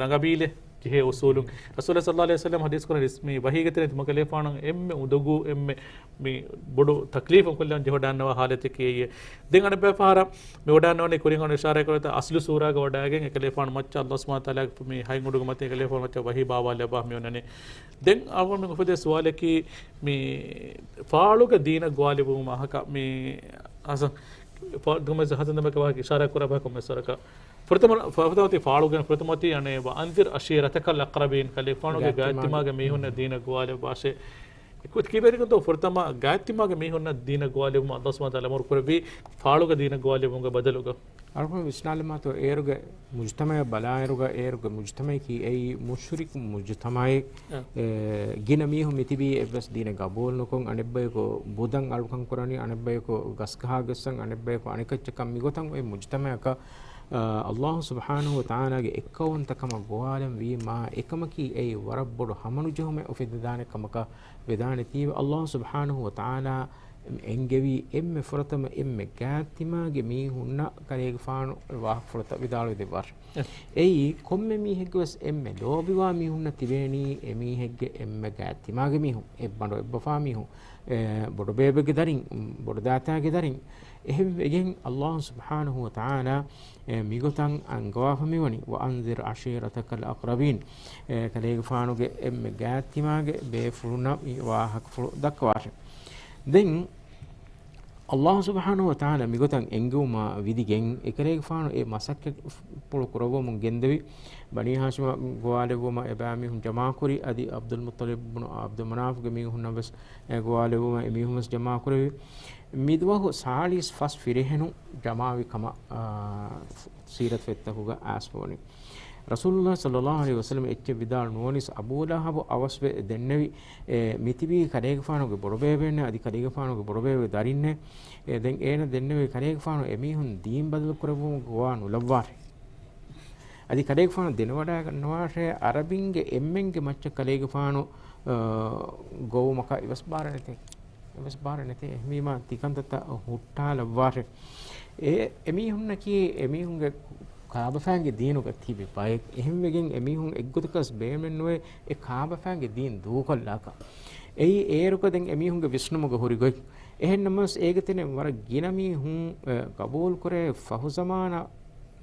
ރަނގަބީލެއް ޖެހޭ އުސޫލުން. ރަސޫލާ ޞައްލައްލާހު ޢަލައިހި ވަސައްލަމަ ޙަދީޘް ކުރަނީ މި ވަޙީގެ ތެރެއިން ތިމަން ކަލޭފާނަށް އެންމެ އުނދަގޫ އެންމެ މި ބޮޑު ތަކްލީފަށް ކޮށްލަން ޖެހިވަޑާންނަވާ ޙާލަތަކީ އެއީ. ދެން އަނެއްބައި ފަހަރަށް މި ވަޑާންނަވަނީ ކުރިން އަޅުގަނޑު އިޝާރާތް ކުރި ގޮތަށް އަސްލު ސޫރާގަ ވަޑާގެން އެކަލޭފާނު މައްޗަށް އައްލާހު ސުބްޙާނަހޫ ވަތަޢާލާގެ މި ހަތް އުޑުގެ މަތިން އެކަލޭފާނު މައްޗަށް ވަޙީ ބާވާލެއްވާ މި އޮންނަނީ. ދެން އަޅުގަނޑު މި އުފެދޭ ސުވާލަކީ މި ފާޅުގެ ދީނަށް ގޮވާލެއްވުމާ ހަކަ މި ހަސަން ފާ-، ދުމަސް ހަސަން ދަމަކަ ވާހަކަ އިޝާރާ ކުރާ ބަހަކު މި ސަރަކަ. ފުރަތަމަ، ފުރަތަމަ ތި ފާޅުގެ ފުރަތަމަ ތި އަނެއް ވަ أنذر عشيرتك الأقربين ކަލޭފާނުގެ ގާތްތިމާގެ ގާތްތިމާގެ މީހުންނަށް ދީނަށް ގޮވާލެއްވާށޭ. ކިބޭރިކަންތޯ ފުރަތަމަ ގާތްތިމާގެ މީހުންނަށް ދީނަށް ގޮވާލެއްވުމަށް އައްލާހު ސުބްޙާނަހޫ ވަތަޢާލާ އަމުރު ކުރެއްވީ ފާޅުގެ ދީނަށް ގޮވާލެއްވުމުގެ ބަދަލުގަ. އަޅުގަނޑު ވިސްނާލަމާތޯ އޭރުގެ މުޖްތަމަޢަށް ބަލާއިރުގަ އޭރުގެ މުޖްތަމަޢަކީ އެއީ މުޝްރިކު މުޖްތަމަޢެއް. އަ. އެ، ގިނަ މީހުން މިތިބީ އެއްވެސް ދީނެއް ގަބޫލު ނުކޮށް، އަނެއްބަޔަކު ބުދަށް އަޅުކަން ކުރަނީ، އަނެއްބަޔަކު ގަސްގަހާ ގެއްސަން، އަނެއްބަޔަކު އަނެކައްޗަކަށް މިގޮތަށް އޮތް މުޖްތަމަޢަކަށް، އަ، އައްލާހު ސުބްޙާނަހޫ ވަތަޢާލާގެ އެއްކައުވަންތަކަމަށް ގޮވާލަން ވީމާ، އެކަމަކީ އެއީ ވަރަށް ބޮޑު ހަމަނުޖެހުމެއް އުފެދިދާނެ ކަމަކަށް ވެދާނެތީވެ، އައްލާހު ސުބްޙާނަހޫ ވަތަޢާލާ އެންގެވީ އެންމެ ފުރަތަމަ އެންމެ ގާތްތިމާގެ މީހުންނަށް ކަލޭގެފާނު ވާހަކަފުޅުތައް ވިދާޅުވެ ދެއްވާށެ. އެއީ ކޮންމެ މީހެއްގެ ވެސް އެންމެ ލޯބިވާ މީހުންނަށް ތިބޭނީ އެމީހެއްގެ އެންމެ ގާތްތިމާގެ މީހުން، އެއްބަނޑު އެއްބަފާ މީހުން، އެ، ބޮޑުބޭބެގެ ދަރިން، ބޮޑުދާތާގެ ދަރިން. އެހެން ވެގެން އައްލާހު ސުބްޙާނަހު ވަތަޢާލާ، އެ، މިގޮތަށް އަންގަވާފަ މިވަނީ، وأنذر عشيرتك الأقربين. އެ، ކަލޭގެފާނުގެ އެންމެ ގާތްތިމާގެ ބޭފުޅުންނަށް މި ވާހަކަފުޅު ދައްކަވާށެ. ދެން އައްލާހު ސުބްޙާނަހު ވަތަޢާލާ މިގޮތަށް އެންގެވުމާ ވިދިގެން އެކަލޭގެފާނު އެ މަސައްކަތްޕުޅު ކުރައްވަމުން ގެންދެވި، ބަނީ ހާޝިމަށް ގޮވާލެއްވުމަށް އެބައިމީހުން ޖަމާކުރި، އަދި ޢަބްދުލް މުއްޠަލިބް ބުނު ޢަބްދުލް މަނާފްގެ މީހުންނަށް ވެސް އެ ގޮވާލެއްވުމަށް އެމީހުން ވެސް ޖަމާކުރެވި. މިދުވަހު ސާޅީސް ފަސް ފިރިހެނުން ޖަމާވި ކަމަށް، އާ، ސީރަތު ފޮތްތަކުގަ އައިސްފަވަނީ. ރަސޫލުﷲ ޞައްލައްލާހު ޢަލައިހި ވަސައްލަމަ އެއްޗެއް ވިދާޅު ނުވަނީސް، އަބޫ ލަހަބު އަވަސްވެ ދެންނެވި، އެ، މިތިބީ ކަލޭގެފާނުގެ ބޮޑުބޭބެއެއްނެއް، އަދި ކަލޭގެފާނުގެ ބޮޑުބޭބެ ދަރިންނެއް. އެ، ދެން އޭނަ ދެންނެވި ކަލޭގެފާނު އެމީހުން ދީން ބަދަލު ކުރެއްވުމަށް ގޮވާ ނުލައްވާށޭ. އަދި ކަލޭގެފާނު ދެނެވަޑައިގަންނަވާށޭ، ޢަރަބިންގެ އެންމެންގެ މައްޗަށް ކަލޭގެފާނު، އަ، ގޮވުމަކަށް އެއްވެސް ބާރެއް ނެތޭ. އެއްވެސް ބާރެއް ނެތޭ. އެހެންވީމާ ތިކަންތައްތައް ހުއްޓާލައްވާށޭ. އެ، އެމީހުންނަކީ އެމީހުންގެ ކާބަފައިންގެ ދީނުގަ ތިބި ބައެއް. އެހެންވެގެން އެމީހުން އެއްގޮތަކަސް ބޭނުމެއްނުވޭ އެ ކާބަފައިންގެ ދީން ދޫކޮށްލާކަށް. އެއީ އޭރުގަ ދެން އެމީހުންގެ ވިސްނުމުގަ ހުރި ގޮތް. އެހެންނަމަވެސް އޭގެ ތެރެއިން ވަރަށް ގިނަ މީހުން، އެ، ގަބޫލުކުރޭ ފަހުޒަމާނަށް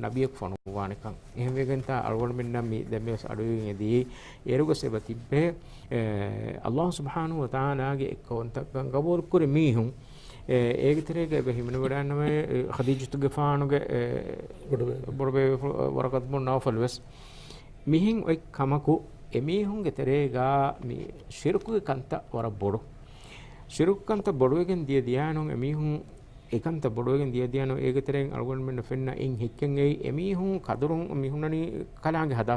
ނަބިއްޔަކު ފޮނުއްވާނެކަން. އެހެންވެގެންތާ އަޅުގަނޑުމެންނަށް މި ދެންމެވެސް އަޑުއިވިން އެދީ، އޭރުގަސް އެބަ ތިއްބޭ، އެ، އައްލާހު ސުބްޙާނަހު ވަތަޢާލާގެ އެއްކައުވަންތަކަން ގަބޫލުކުރި މީހުން. އެ، އޭގެ ތެރޭގަ އެބަ ހިމެނިވަޑައިންނަވައި، އެ، ޚަދީޖަތުގެފާނުގެ، އެ، ބޮޑުބޭ. ބޮޑުބޭ ވަރަޤަތު ބުނު ނައުފަލް ވެސް. މިހެން އޮތް ކަމަކު، އެމީހުންގެ ތެރޭގަ މި ޝިރުކުގެ ކަންތައް ވަރަށް ބޮޑު. ޝިރުކު ކަންތައް ބޮޑުވެގެން ދިޔަ ދިޔާނު އެމީހުން އެކަންތައް ބޮޑުވެގެން ދިޔަ ދިޔަނު އޭގެ ތެރެއިން އަޅުގަނޑުމެންނަށް ފެންނަ އެއް ހެއްކެއް އެއީ، އެމީހުން ކަދުރުން މި ހުންނަނީ ކަލާނގެ ހަދާ.